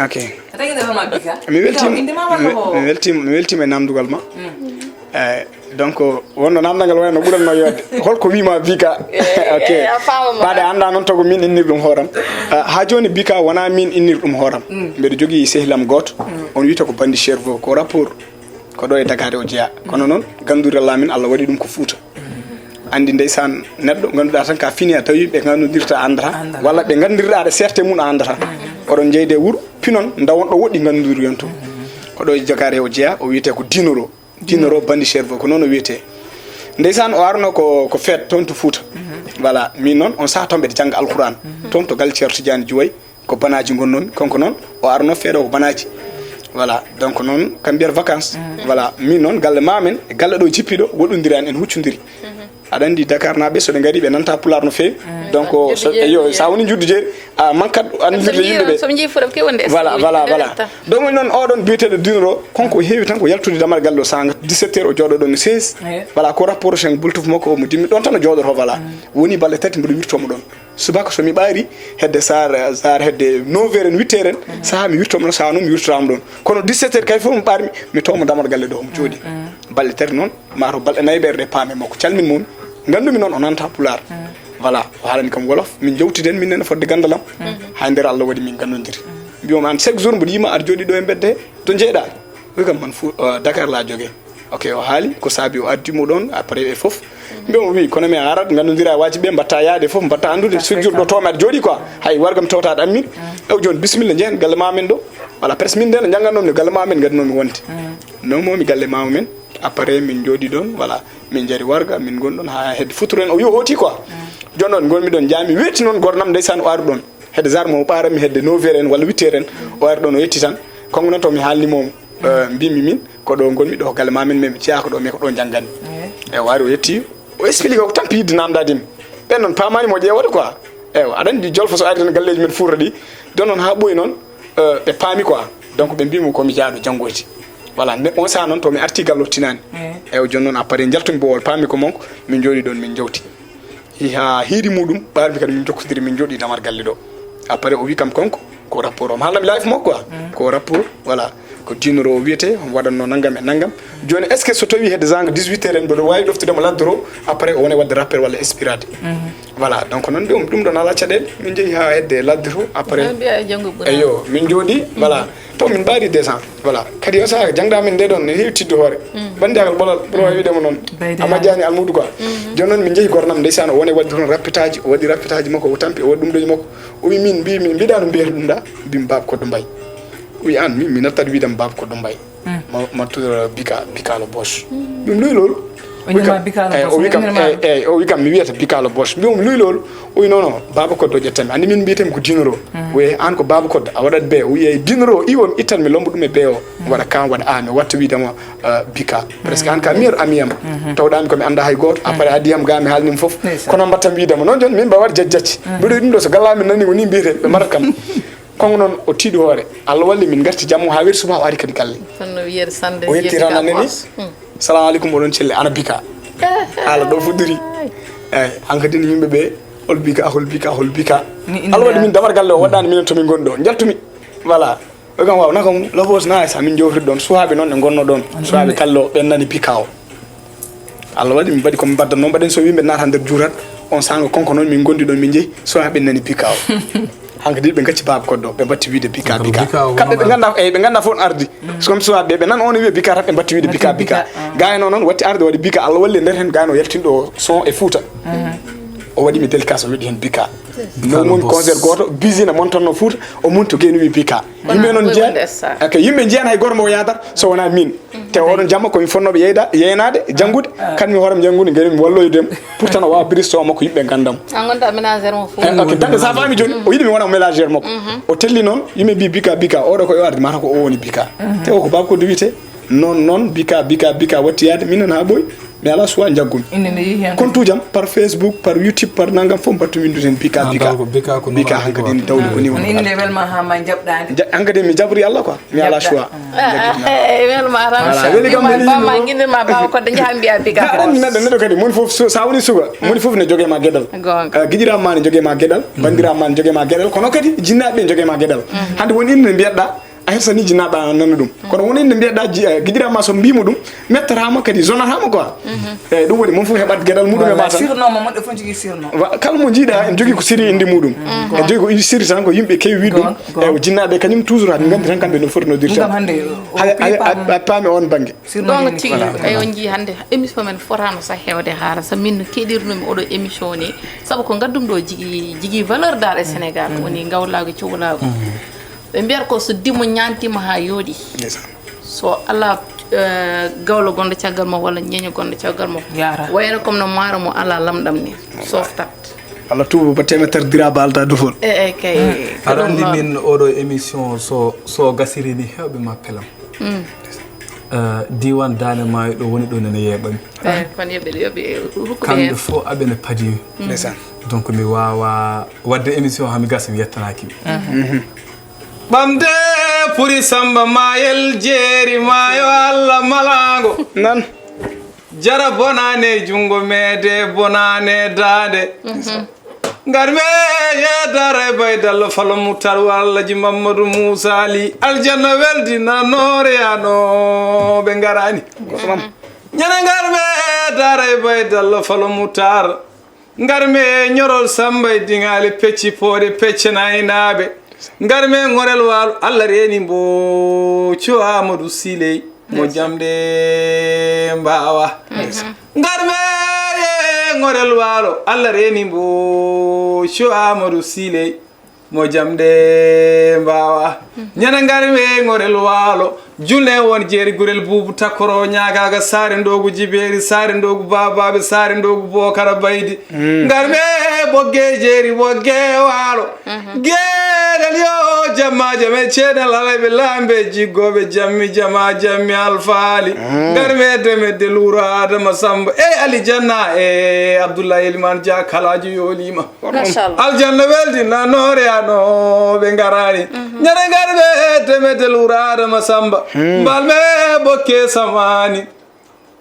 Ok. A tagi nde hoore ma Bika. Mi weltiima, Bika, innde ma walla mi, ko? Mi weltiima, mi weltiima e namndugal ma. Eh, donc, wonno namdal ngal wayno ɓuranno yodde. Holko wiima Bika? Eh, ok. Eh, a faama ma. Baade annda noon tago min innir ɗum hooram. Ah, haa jooni Bika wonaa min innir ɗum hooram. Mbeɗa jogii sehilam gooto. On wiyata ko Bandi Cherveux, ko rapport. Ko ɗo e Dakar o jeyaa. Kono noon, gannduri Allah min, Allah waɗi ɗum ko Fuuta. Anndi ndeysaan, neɗɗo ngannduɗaa tan ka fini a tawi ɓe nganndodirta a anndataa, walla ɓe nganndirɗaa aɗa serte mum a anndataa. Oɗon njeyde wuro, pinon, ndawon ɗo woɗɗi ngannduri on to. Ko ɗo e Dakar o jeyaa, o wiyetee ko Dinoro. Dinoro Bandi Cherveux, ko noon o wiyetee. Ndeysaan, o arno ko, ko feet toon to Fuuta. Voilà, min noon, on saha toon mbeɗa jannga Alquraan. Toon to galle Ceerno Tidiane Juway. Ko banaaji ngonnoomi, kanko noon o arno feere o ko banaaji. Voilà, donc noon kam mbiyata vacances. Voilà, min noon galle ma men e galle ɗo jippiɗo woɗɗondirani en huccondiri. Aɗa anndi Dakar naaɓe so ɓe ngari ɓe nanta pulaar no feewi. Donc so, yo, sa woni juddu jeeri a mankat anndirde yimɓe ɓe. Soɓe njii fuɗam ke wonde. Voilà, voilà, voilà. Donc noon oɗon biyeteeɗo Dinoro kanko o heewi tan ko yaltude damal galle o sanga dix-sept heures o jooɗo ɗon no seize. Voilà, ko rapport sen bultuf makko o mo dimmi ɗon tan o jooɗoto, voilà. Woni balɗe tati mboɗo wirtomo ɗon. Subaka so mi ɓaari hedde sar sar hedde neuf heures en, huit heures en, saha mi wirtomo ɗon, saha noon mi wirtotaamo ɗon. Kono dix-sept heures kay fof mi ɓaarmi, mi toomo damal galle ɗo, omo jooɗi. Balɗe tati noon, ma to balɗe nayi ɓeerɗe paame makko. Calmin mo, nganndumi noon o nanta pulaar. Voilà, o haalani kam wolof, min njowtiden min nene fodde ganndal am. Hay nder Allah waɗi min nganndondiri. Mbiyoomi aan chaque jour mboɗo yima aɗa jooɗi ɗo e mbedde he, to njeeɗa? Wi kam man fu, Dakar la joge. Ok, o haali ko saabi o addi mo ɗon, après ɓe fof. Mbiya mo wi, kono mi arat, nganndondira e waaji ɓe, mbatta yaade fof, mbatta anndude, chaque jour ɗo toomi aɗa jooɗi quoi. Hay warga mi tawta aɗa ammini. Ew jooni, bisimilla, njehen galle ma men ɗo. Voilà, presque min nde no njanngannomi no galle ma men ngadinomi wonde. Nomomi galle ma men, après min njooɗi ɗon, voilà, min njari warga, min ngon ɗon haa hedde futuro en, o wi o hooti quoi. Jooni noon ngonmi ɗon, njaami weeti noon, goto nam ndeysaan o ari ɗon. Hedde zarma o ɓaaranmi hedde neuf heures en walla huit heures en, o ari ɗon o yetti tan. Kanko noon to mi haalni mo, eh, mbimi min, ko ɗo ngonmi ɗo galle ma min, min mi jeyaa ko ɗo, mais ko ɗo njannganmi. Eyi. E o ari o yetti, o explique ko tampi yidde namdade mi. Ɓen noon paamaani mo ƴeewata quoi. Eewa, aɗa anndi jolfo so ari tan galleeji men Fuuta ɗi, don noon haa ɓooyi noon, eh, ɓe paami quoi. Donc ɓe mbii mo ko mi jaaɗo janngoyde. Voilà, mais on saha noon to mi arti gallo tinaani. Eewa, jooni noon après njaltumi bowol, paami ko mon ko, min njooɗi ɗoon, min njawti. Hi-, haa hiiri muɗum, ɓaarmi kadi min jokkondiri, min njooɗi damar galle ɗo. Après o wi kam kanko, ko rapport o. Mi haalna mi live makko quoi. Ko rapport, voilà. Ko diinoro o wiyetee, omo waɗatnoo nanngam e nanngam. Jooni, est-ce que so tawii hedde zanga dix-huit heures en, mboɗo waawi ɗoftude mo ladde to, après o wona waɗde rappel walla expirade? Voilà, donc noon ɗum, ɗum ɗoon alaa caɗeele. Min njehi haa hedde ladde to, après. Haa mbiyaa e janngo ɓura. Eyo, min njooɗi, voilà. Taw min mbaadi deux cents. Voilà. Kadi on sahaa jangɗa min nde ɗoon ne heewi tidde hoore. Banndiyagal ɓolal, ɓolo waawi wiide mo noon. Baydi a majjaani almuudu quoi. Jooni noon min njehi goronam ndeysaan, o woni waɗde toon rappetaaji, o waɗi rappetaaji makko, o tampi, o waɗi ɗum ɗoji makko. O wi min, mbi, mi mbiɗa no mbiyata ɗum ɗa? Mbimi Baaba Koddo Mbaye. O wi aan, min mi nattat wiide mo Baaba Koddo Mbaye. Ma, ma tuura Bika, Bika le Boss. Ɗum luy loolu. O wi kam, bika le eh, Boss, o wi kam, eh, eh, o wi kam mi wiyata Bika le Boss. Mbimi luy loolu. O wi non, non, Baaba Koddo ƴettanmi. Anndi min mbiyetemi ko Dinoro. O wi aan ko Baaba Koddo, a waɗat bee. O wi eey Dinoro, iwon ittan mi lombo ɗum e bee o. Waɗa kan, waɗa a, mi watta wiide mo, eh, Bika. Presque aan ka meilleur ami am. Tawɗaami ko mi annda hay gooto. Après addi am ga mi haalni mo fof. Ndeysaan. Kono mbattam wiide mo noon jooni min mbaɗa waɗa jajjacci. Mbiɗo ɗum ɗo so galla min nani woni mbiyete ɓe mbaɗat kam. Kanko noon o tiiɗi hoore. Allah walli min ngarti jamma haa weeti subaka o ari kadi galle. Kono wiyete sannde o yetti tan anani. Salamu aleykum, oɗon celli, ana Bika. Haala ɗo fuɗɗori. Eeyi, hankadi ne yimɓe ɓe, hol Bika, hol Bika, hol Bika. Allah waɗi min damar galle o waɗɗaani minen to min ngoni ɗo. Njaltumi. Voilà. Ɓe kam waaw, naka mum, labos na sa min jofri ɗoon. Suhaaɓe noon ɗe ngonno ɗoon. Suhaaɓe kallo ɓen nani Bika o. Allah waɗi min mbaɗi ko min mbaɗda noon, mbaɗen so yimɓe naata nder juurat, on saanga konko noon min ngondi ɗoon min njehi, so haa ɓe nani Bika o. Hankadi ɓe ngacci Baaba Koddo, ɓe mbatti wiide Bika, Bika. Kamɓe ɓe ngannda, eyi, ɓe ngannda fof on ardi. Comme so ɓe, ɓe nan on wiya Bika tan, ɓe mbatti wiide Bika, Bika. Gaayno noon watti arde waɗi Bika, Allah walli nder heen gaayno yaltinɗo son e Fuuta. O waɗi mi dédicace, o waɗi heen Bika. No mun concert gooto, bisina montonno Fuuta, o mun to geeni wi Bika. Yimɓe noon njiyan, aka yimɓe njiyan hay gooto mo o yaadar so wonaa min. Te oɗon jamma ko mi fonnooɓe yeyda, yeynaade, janngude, kan mi hoore mi janngude, ngeni mi walloyde mo. Pourtant o waawa biristo makko yimɓe nganndam. A ngonta ménagère mo fof. Eh, ok, dañde sa faami jooni, o yiɗi mi wona ménagère makko. O telli noon, yimɓe mbi Bika, Bika, oɗo ko o ardi, mata ko o woni Bika. Te o ko Baaba Koddo wiyetee. Noon, noon, Bika, Bika, Bika watti yaade, minen haa ɓooyi, mi alaa suwa njaggumi. Inde nde yehi heen. Compte uji am, par Facebook, par YouTube, par nanngam fof mbattu winndude heen Bika, Bika. Bika hankadi ene dawli ko ni woni. Inde nde welma haa ma jaɓɗaade. Hankadi mi jaɓri Allah quoi. Mi alaa choix. Welma tan. Voilà, weli kam, weli kam. Bamma ngindirma Baaba Koddo njaha mbiya Bika. Aɗa anndi neɗɗo, neɗɗo kadi, moni fof, so, sa woni suka, moni fof ne jogee ma geɗal. Goonga. Eh, giƴiraaɓe ma ne jogee ma geɗal, banndiraaɓe ma ne jogee ma geɗal, kono kadi jinnaaɓe ne jogee ma geɗal. Hannde won inde nde mbiyatɗa, a hersanii jinnaaɓe a nana ɗum. Kono won inde mbiyaɗa ji-, eh, giƴiraaɓe ma so mbiima ɗum, mettataama kadi zonataama quoi. Eeyi, ɗum waɗi mon fof heɓat geɗal muɗum e ma tan. Surnom mo moɗɗo fof jogii surnom. Wa-, kala mo njiiɗa en jogii ko siri inde muɗum. En jogii ko indi siri tan ko yimɓe keewi wiide ɗum. Eeyi, jinnaaɓe kañum toujours haɓe nganndi tan kamɓe no foti noddirde. Ɗum kam hannde o paami on bannge. Goonga tigi. Eeyi, on njii hannde émission men fotaano sah heewde haala. Sabu min no keɗirnoomi oɗo émission ni. Sabu ko ngaddum ɗo jigi, jigi valeur daal e Sénégal. Woni ngawlaagu, cowlaagu. Ɓe mbiyata ko so dimo ñaantiima haa yooɗi. Ndeysaan. So alaa, eh, gawlo gonɗo caggal mo walla ñeeño gonɗo caggal mo. Yara. Wayno comme no maaro mo alaa lamɗam ni. Softat. Allah tuuba ba temeter dira ba alta dufol. E, e, kay. Aɗa anndi min oɗo émission so, so gasiri ni heewɓe ma pelam. Eh, diiwaan Daande Maayo ɗo woni ɗo nene yeeɓami. Eeyi, kono yoɓe, yoɓe hukkuɓe kamɓe heen fof aɓene padimi. Ndeysaan. Donc mi waawa waɗde émission haa mi gasa mi yettanaaki ɓe. Ɓamde puri Samba Mayel jeeri maayo Allah malaango. Nan. Jara bonaane junngo meede bonaane daande. Ngar me yeedaare Baydallo Falo Muttar Wallaji Mammadu Muusa Ali aljanna weldinanoore yano ɓe ngaraani. Ñana ngar me yeedaare Baydallo Falo Muttar. Ngar me ñorol Samba e diŋaali pecci pooɗe pecce naynaaɓe. Ngar me ŋorel waalo Allah reeni mbo co Amadou Siley. Mo jamde mbaawa. Ngar me ye ŋorel waalo Allah reeni mbo co Amadou Siley. Mo jamde mbaawa. Ñana ngar me ŋorel waalo. Julne won jeeri gurel buubu takkoro ñaagaaga saare ndoogu jibeeri saare ndoogu baabaaɓe saare ndoogu bookara baydi. Ngar me Ɓogge jeeri, ɓogge waalo. Geɗel yo jamma jame ceeɗal alay ɓe laamɓe jiggooɓe jammi jama jammi alfaali. Ngar me demedde luuro Adama Samba. Ey Alijanna e Abdoulaye Elimane Dia kalaajo yooliima. Machallah. Aljanna weldi na noore ano ɓe ngaraani. Ñande ngar ɓe demedde luuro Adama Samba. Mbal me ɓokke samaani.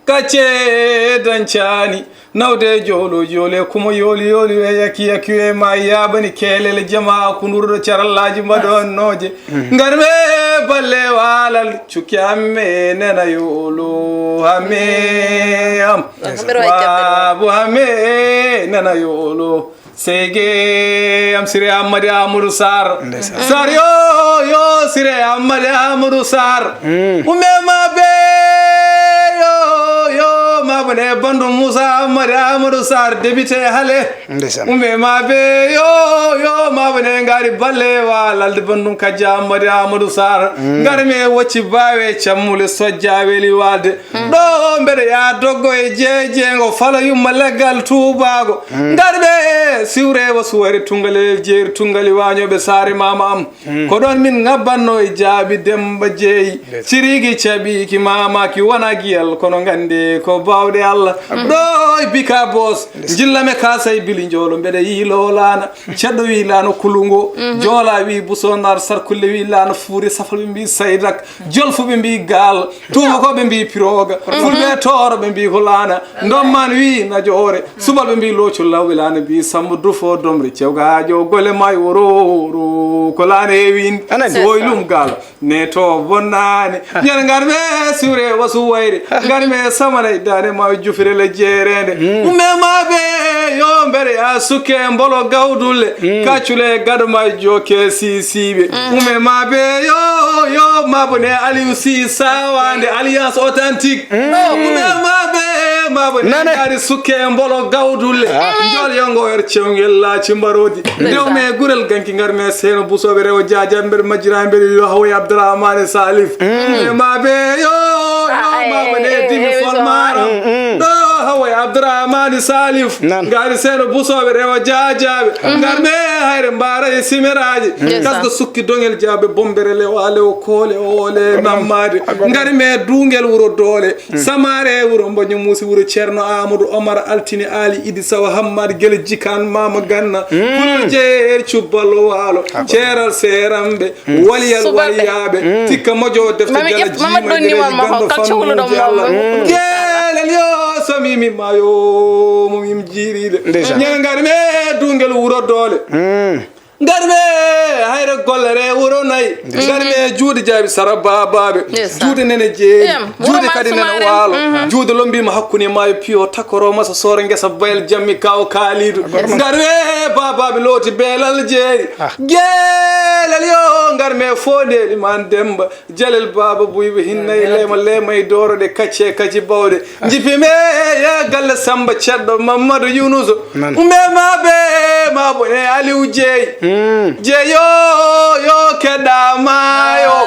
Kacce dañcaani nawde joolo joole kuma yooli yooli we yakki yakki we ma yaabani keelele jama kundurɗo carallaaji mbaɗonnooje. Ngar me balle waalal cukki amme nena yoolo hamme am. Waabu hamme nena yoolo. Seyge am Sire Ammadi Amadou Sarr. Sarr yo yo Sire Ammadi Amadou Sarr. Ume ma be yo yo ma bane bandu Moussa Ammadi Amadou Sarr député hale. Ume ma be yo yo ma bane ngari balle wa lalde bandum kajja Ammadi Amadou Sarr. Ngari me wacci bawe cammule sojja weli walde. Ɗo mbeɗa yaa doggo e jeejeego fala yumma leggal tuubaago. Ngar ɓe siwre wa suwari tungalel jeeri tungali waañooɓe saare maama am. Ko ɗon min ngabbanno e jaabi Demba Jeeyi. Cirigi caɓiiki maamaaki wona giyal kono ngannde ko baawɗe Allah. Ɗo e bika boos jillame kaasa e bili njoolo mbeɗa yii loolaana. Ceɗɗo wi laano kulungo. Joola wi busonar sarkulle wi laano fuuri safal ɓe mbi saydak. Jolfuɓe mbi gaal. Tuubakooɓe mbi piroga. Fulɓe tooroɓe mbi ko laana. Ndomman wi najoore. Subalɓe mbi looco lawɓe laana mbi sambo dufo domre cewgaajo golle may woro woro ko laana heewi inde. Woylum gaal. Ne to bonnani ñande ngar me siwre wasu wayre. Ngar me samana e dande ma jufire le jeerende. Umme ma be yo mbere a suke mbolo gawdulle. Kacule gado ma joke sisibe. Umme ma be yo yo ma bone Aliou si sawande alliance authentique. Umme ma be ma bone ngari suke mbolo gawdulle. Njol yongo er cewngel la ci mbarodi. Ndew me gurel ganki ngar me seno busobe rewo jaja mber majira mber yo hawi Abdourahmane Salif. Umme ma be yo yo ma bone dimi fol mara. Ɗo hawi Abdourahmane Salif. Ngari seno busobe rewo jajabe. Ngar me hayre mbara e simeraji. Kasko sukki dongel jabe bombere lewa lewo kole ole nammade. Ngari me dungel wuro dole. Samare wuro mboño musi wuro Ceerno Amadou Omar Altine Ali Idi Sawa Hammad Gele Jikan Mama Ganna. Pullo jeer cubbalo walo ceeral serambe. Waliyal waliyabe tikka mojo defte jala jima gere gando fannuji Allah. Gelel yo somi mi mayo mo mim jiride. Ñande ngar me dungel wuro dole. Ngar me hayre golle re wuro nayi. Ngar me juuɗe jaabi sara babaɓe. Juuɗe nene jeeri. Juuɗe kadi nene waalo. Juuɗe lombima hakkunde maayo piyo takoro masa soore ngesa bayal jammi kawo kaalidu. Ngar me babaɓe looti beelal jeeri. Geelal yo ngar me fondeli man demba. Jalel baaba buyɓe hinna e leema leema e dooroɗe kacce kacci bawɗe. Jippime ya galle Samba Ceɗɗo Mamadou Yunuso. Umme ma be ma bone Aliou Jeey. Jeeyo yo keɗa maayo.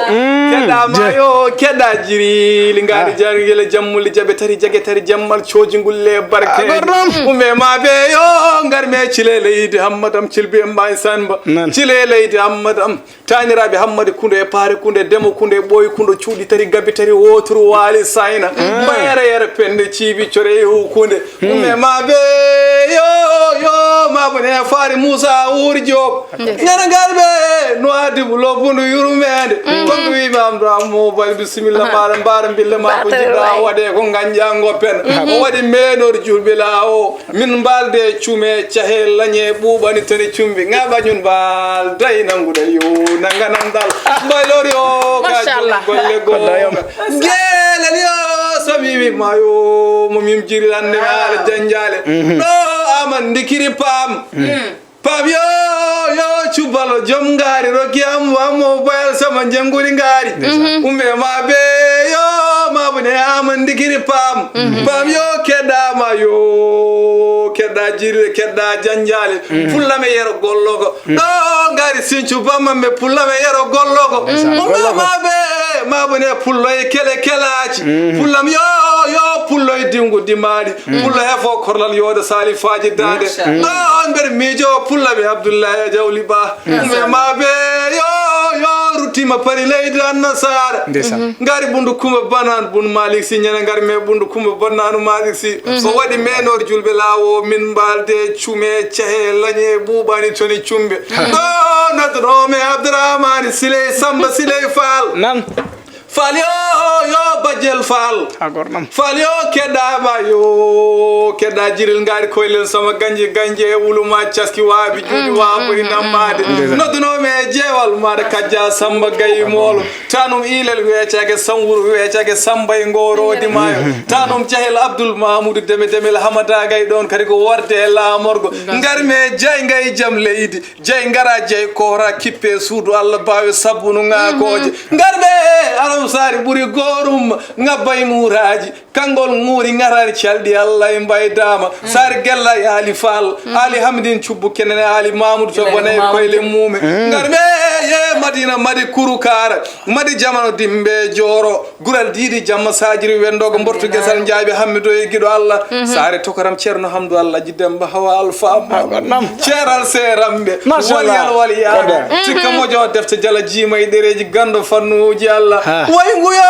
Keɗa maayo keɗa jirili ngari jargile jammuli jaɓe tari jage tari jammal cooji ngulle barke. Umme ma be yo ngar me cile leydi hammadam cilbi mbayi sanba. Cile leydi hammadam. Taaniraaɓe Hammadi Kunde e Paare Kunde, Demo Kunde e Ɓooyi Kunde, Cuuɗi Tari, Gabi Tari, Wooturu, Waali, Sayna, Mbayere Yere, Pende, Ciibi, Core, Hukunde, Ume Maabe, yo, yo, Maabu ne Faari Muusa Wuuri Joob. Ñana ngarɓe, no addi bu lobbundu yurmeende. Kon ko wiimi am ɗo am mo bal bisimilla maɗa mbaara mbille ma ko jiɗɗa waɗe ko ngañƴa ngoppen. O waɗi meenor julɓe laa o. Min mbalde cume cahe lañe ɓuuɓani toni cumbi ŋaɓa ñun mbalda e nannguɗa yo nannganam dal mbaylori o ka jom golle goonga. Geelani o so mimi mayo mo mim jiri lande maala janjale ɗo aman ndikiri paam. Paam yo yo cubbalo jom ngaari rokki am wammo bayal sama njenguri ngaari. Umbe ma be yo ma Ne ama ndigiri paam. Paam yo keɗɗaama, yo keɗɗa jirde, keɗɗa janjaale. Fulla me yero gollogo. Ɗo ngari sincu bamma me pulla me yero gollogo. Umma ma be ma bune pullo e kele kelaaji. Pullam yo yo pullo e dingu dimaɗi. Pullo he fo korlal yooda sali faji dade. Ɗo on nder miijo pulla be Abdullahi e Jawli Ba. Umma ma be yo yo ruttima pari leydi annasara. Ngari bundu kuma banan bun Malik Si nyana ngari me bundu kuma bananu Malik Si. So waɗi menor julɓe laawo min mbalde cume cehe lañe ɓuuɓani toni cumbe. Ɗo noddunomi Abdourahmani Siley Samba Siley Fall. Nam. Fall yo yo bajel Fall. Agornam. Fall yo keɗɗama yo keɗɗa jiril ngari koylen sama ganji ganje e wuluma caski waɓi juuɗi waɓuri nammade. Noddunomi e jeewal maɗa kajja Samba Gayi Moolo. Tanum ilel weecake sanwuru weecake sambay ngorodi mayo. Tanum cahel Abdul Mamudu deme demel hamada gay ɗon kadi ko worde e laamorgo. Ngar me jay ngay jam leydi jay ngara jay kora kippe suudu Allah bawe sabbunu ngakoje. Ngar me alam sari ɓuri gorum ngabbay muraji. Kangol ŋuuri ŋarani calɗi Allah e mbaydama. Sar gella e Ali Fall, Ali Hamidin cubbu kenene Ali Mamoudou to bone e koyle mume. Ngar me ye Madina madi kurukara madi jamano dimbe joro gural didi jamma sajiri wendogo mbortu gesal njaabi hammido e giɗo Allah. Sare tokaram Ceerno Hamdou Allah ji Demba Hawa Alfa Ceeral seeramɓe. Waliyal waliyaɓe. Tikka mojo defte jala jiima e ɗereji gando fannuji Allah. Way nguyo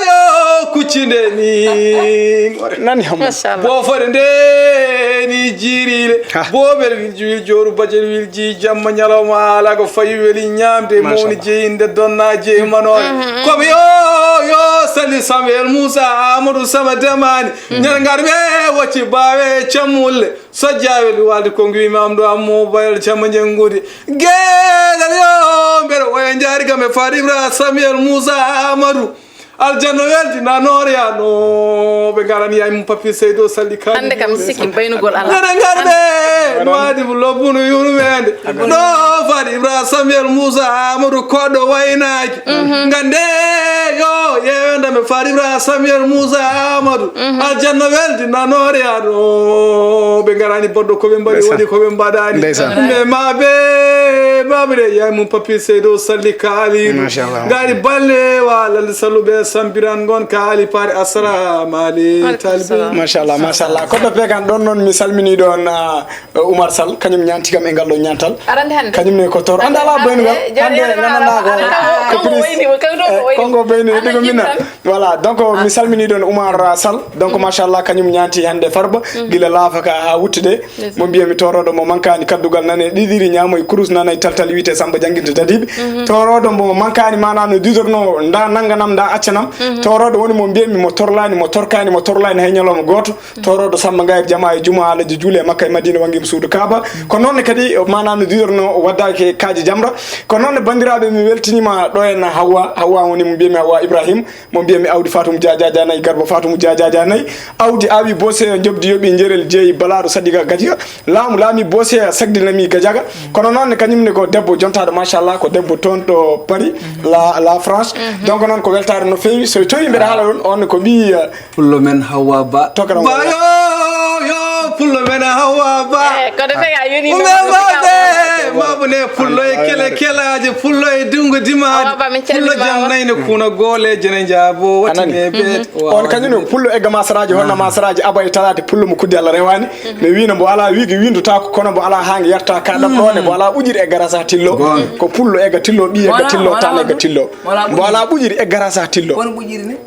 yo kuccinde ni. Nani hamma. Bofore nde ni jirile. Bobel wil juwil joru bajel wil ji jamma nyalawma ala ko fayi weli nyamde moni jeyinde donna jey manore. Komi yo yo sali Samuel Musa Amadou Sama Demani. Ñande ngar ɓe wacci bawe cammulle. Sojjaaɓe ɗum walde ko ngu imam ɗo ammo bayal cama janngude geɗal yo mbeɗa oya jaari kam e Faat Ibra Samuel Moussa Amadou. Aljanna weldi na noore ya no ɓe ngarani yaay mum papi seydo salli kadi hannde kam sikki baynugol ala nana ngarɓe no adi lobbunu yurmede no Faat Ibra Samuel Moussa Amadou koɗɗo waynaaki. Ngande yo yewendame Faat Ibra Samuel Moussa Amadou. Aljanna weldi nanoore aɗo ɓe ngarani boɗɗo ko ɓe mbaɗi waɗi ko ɓe mbaɗani. Ndeysaan. Mais ma be baɓire yaay mum papi seydo salli kaali. Machallah. Ngari balle wa lalde salluɓe sambiran gon kaali paari assalamu aleykum talibi. Machallah machallah koɗɗo pegan ɗon noon mi salmini ɗon. Oumar Sall kañum ñaanti kam e ngal ɗo ñaantal. Arande hannde kañum ne ko tor anda ala boynugal hannde gandanɗa ko ko pris kongo boyni ɗigo minna. Voilà donc mi salmini ɗon Oumar Sall donc machallah kañum ñaanti hannde Farba gila laafaka ha wuttude. Mo mbiya mi toroɗo mo mankani kaddugal nane ɗiɗiri ñaamo e kurus nana e taltal wiyete Samba jangguinde dadiɓe. Toroɗo mo mankani mana no didorno nda nanga nam nda acca nam. Toroɗo woni mo mbiyami mo torlani mo torkani mo torlani hay ñalawma goto. Toroɗo Samba Ngayir jama e juma alaji juule e Makka e Madina wangima suudu Kaaba. Ko noon ne kadi mana no didorno waddake kaaji jamra. Ko noon ne bandiraɓe mi weltinima ɗo en Hawwa Hawwa woni mo mbiyami Hawwa Ibrahim. Mo mbiyami awdi Fatum Jajaja nayi garba Fatum Jajaja nayi. Awdi awi bose jobdi yoɓi jerel jeeyi balaɗo Sadiga Gajiga. Laamu laami bose sagdinami Gajaga. Kono noon ne kañum ne ko debbo jontaɗo machallah ko debbo toon ɗo Paris la la France. Donc noon ko weltare no feewi so tawi mbeɗa haala ɗon on ko ɓi Pullo men Hawwa Ba. Tokara Ba yo yo pullo men Hawwa Ba. Eh, ko de fega yoni no. Umma Ba de ma bune pullo e kele kelaje pullo e dungo dimaji. Pullo jam nayne kuna gole jene jabo wati me bet. On kañum pullo e gama saraji honna ma saraji aba e talade pullo mo kuddi Allah rewani. Mi wino mbo ala wigi windotako kono mbo ala hange yarta ka dam ɗone mbo ala ɓujiri e garasa tillo. Ko pullo e ga tillo ɓiye ga tillo tan e ga tillo. Mbo ala ɓujiri e garasa tillo.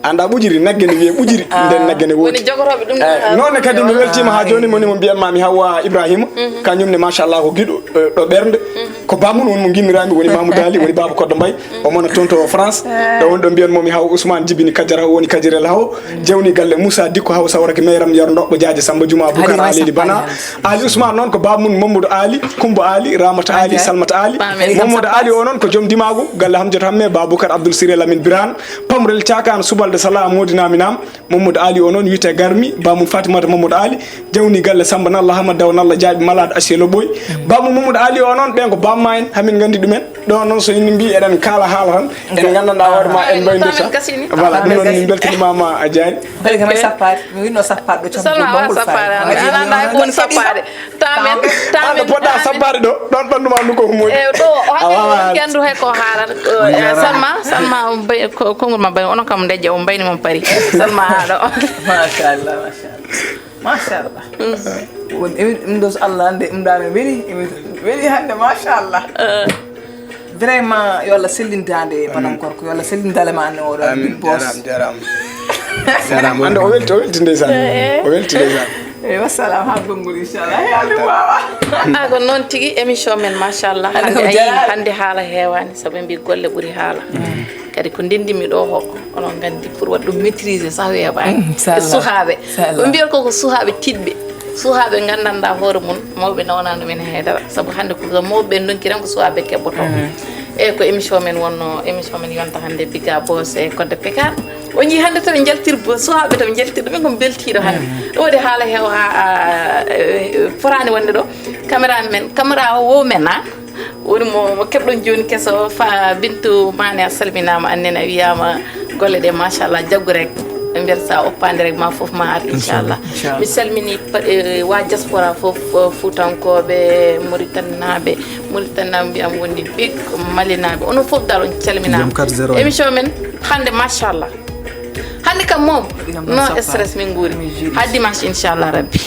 Anda ɓujiri nagge ne wiye ɓujiri nden nagge ne woni woti. Jogoroɓe ɗum Eh, noon ne kadi mi weltima ha joni moni mo mbiyanma mi Hawwa Ibrahima. Kañum ne machallah ko giɗo eh, ɗo ɓernde. Ko bamum woni mo gimmirami woni Mamoudou Ali woni baba koddo mbay. O mona toon to France. Ɗo woni ɗo mbiyanmo mi Hawwa Ousmane jibini kajara o woni kajirel haw. Jawni galle Moussa Dikko haw sawrake meyram yar doɓɓo jaaje Samba Juma Bukar Alidi Bana. Ali Ousmane noon ko bamum Mamadou Ali Kumba Ali Ramata Ali Salmata Ali. Mamadou Ali o noon ko joom dimagu galle Hamdiatou Hamme Baboukar Abdoul Siré Lamine Birane. Pamrel cakano subalde sala modinami nam. Mamadou Ali o noon wiyete garmi bamum Fatimata Mamadou Ali. Jawni galle Samba nalla Hamad Daw nalla jaaɓi malaɗo Asiya Loɓɓoy. Bamum Mamadou Ali o noon ɓen ko bamum Ma en hamin nganndi ɗumen. Ɗo noon so yimɓe mbi eɗen kaala haala tan, en nganndanɗaa hoore ma, en mbaydirta. Voilà, ɗum noon min mbeltanimaama a jaari. Bari kama sappaade, mi winno sappaade ɗo. Salma wala sappaade. Alaa hay ko woni sappaade. Tamen, tamen poɗɗa sappaade ɗo, ɗon ɓanndu ma ndu ko moƴƴi. E ɗo hande kendu he ko haalata. Salma, Salma, konngol ma bay onon kam ndejje o mbayni mon pari. Salma haa ɗo. Machallah, machallah. Machallah. Won emi ɗum ɗo so Allah hannde ɗum ɗa mi weli, emi weli hannde machallah. Vraiment yo Allah sellin daande banam gorko, yo Allah sellin daande ma anne oɗo. Amin. Jarama, jarama. Jarama. Ande o welti, o welti ndeysaan. O welti ndeysaan. Eyi wassalam ha gonngol inchallah. He alli wawa. A ko noon tigi émission men machallah. Hannde kam hannde a yii jarama. Hannde haala heewani sabu mbi golle ɓuri haala. Kadi ko ndenndimi ɗo ko onon nganndi pour waɗ ɗum maîtriser sax weeɓaani. E suhaaɓe. Ko mbiyata ko ko suhaaɓe tiɗɓe, suhaaɓe nganndanɗaa hoore mum, mawɓe nawnaano men hay dara. Sabu hannde ko mawɓe ɓe ndonki tan ko suhaaɓe keɓɓotoo. Eyi ko émission men wonno, émission men yonta hannde Biga Boss e Kodde Pekar. O njii hannde tan ɓe njaltir bo suhaaɓe tan ɓe njaltir ɗum ko mbeltiiɗo hannde. Ɗum waɗi haala heew haa foraani wonde ɗo. Caméra men, caméra o men a woni mo mo keɓɗon jooni keso fa Bintu Mane a salminaama, annen a wiyaama golle ɗe machallah jaggu rek. Ɓe mbiyata sa oppaande rek ma fof ma ar inchallah. Mi salmini wa diaspora fof, fuutankooɓe, mauritannaaɓe, mauritannaaɓe mbiyam woni big, malinaaɓe onon fof dal on calminaama. Émission men hannde machallah. Hannde kam moom no stress min nguuri haa dimanche inchallah rabbi.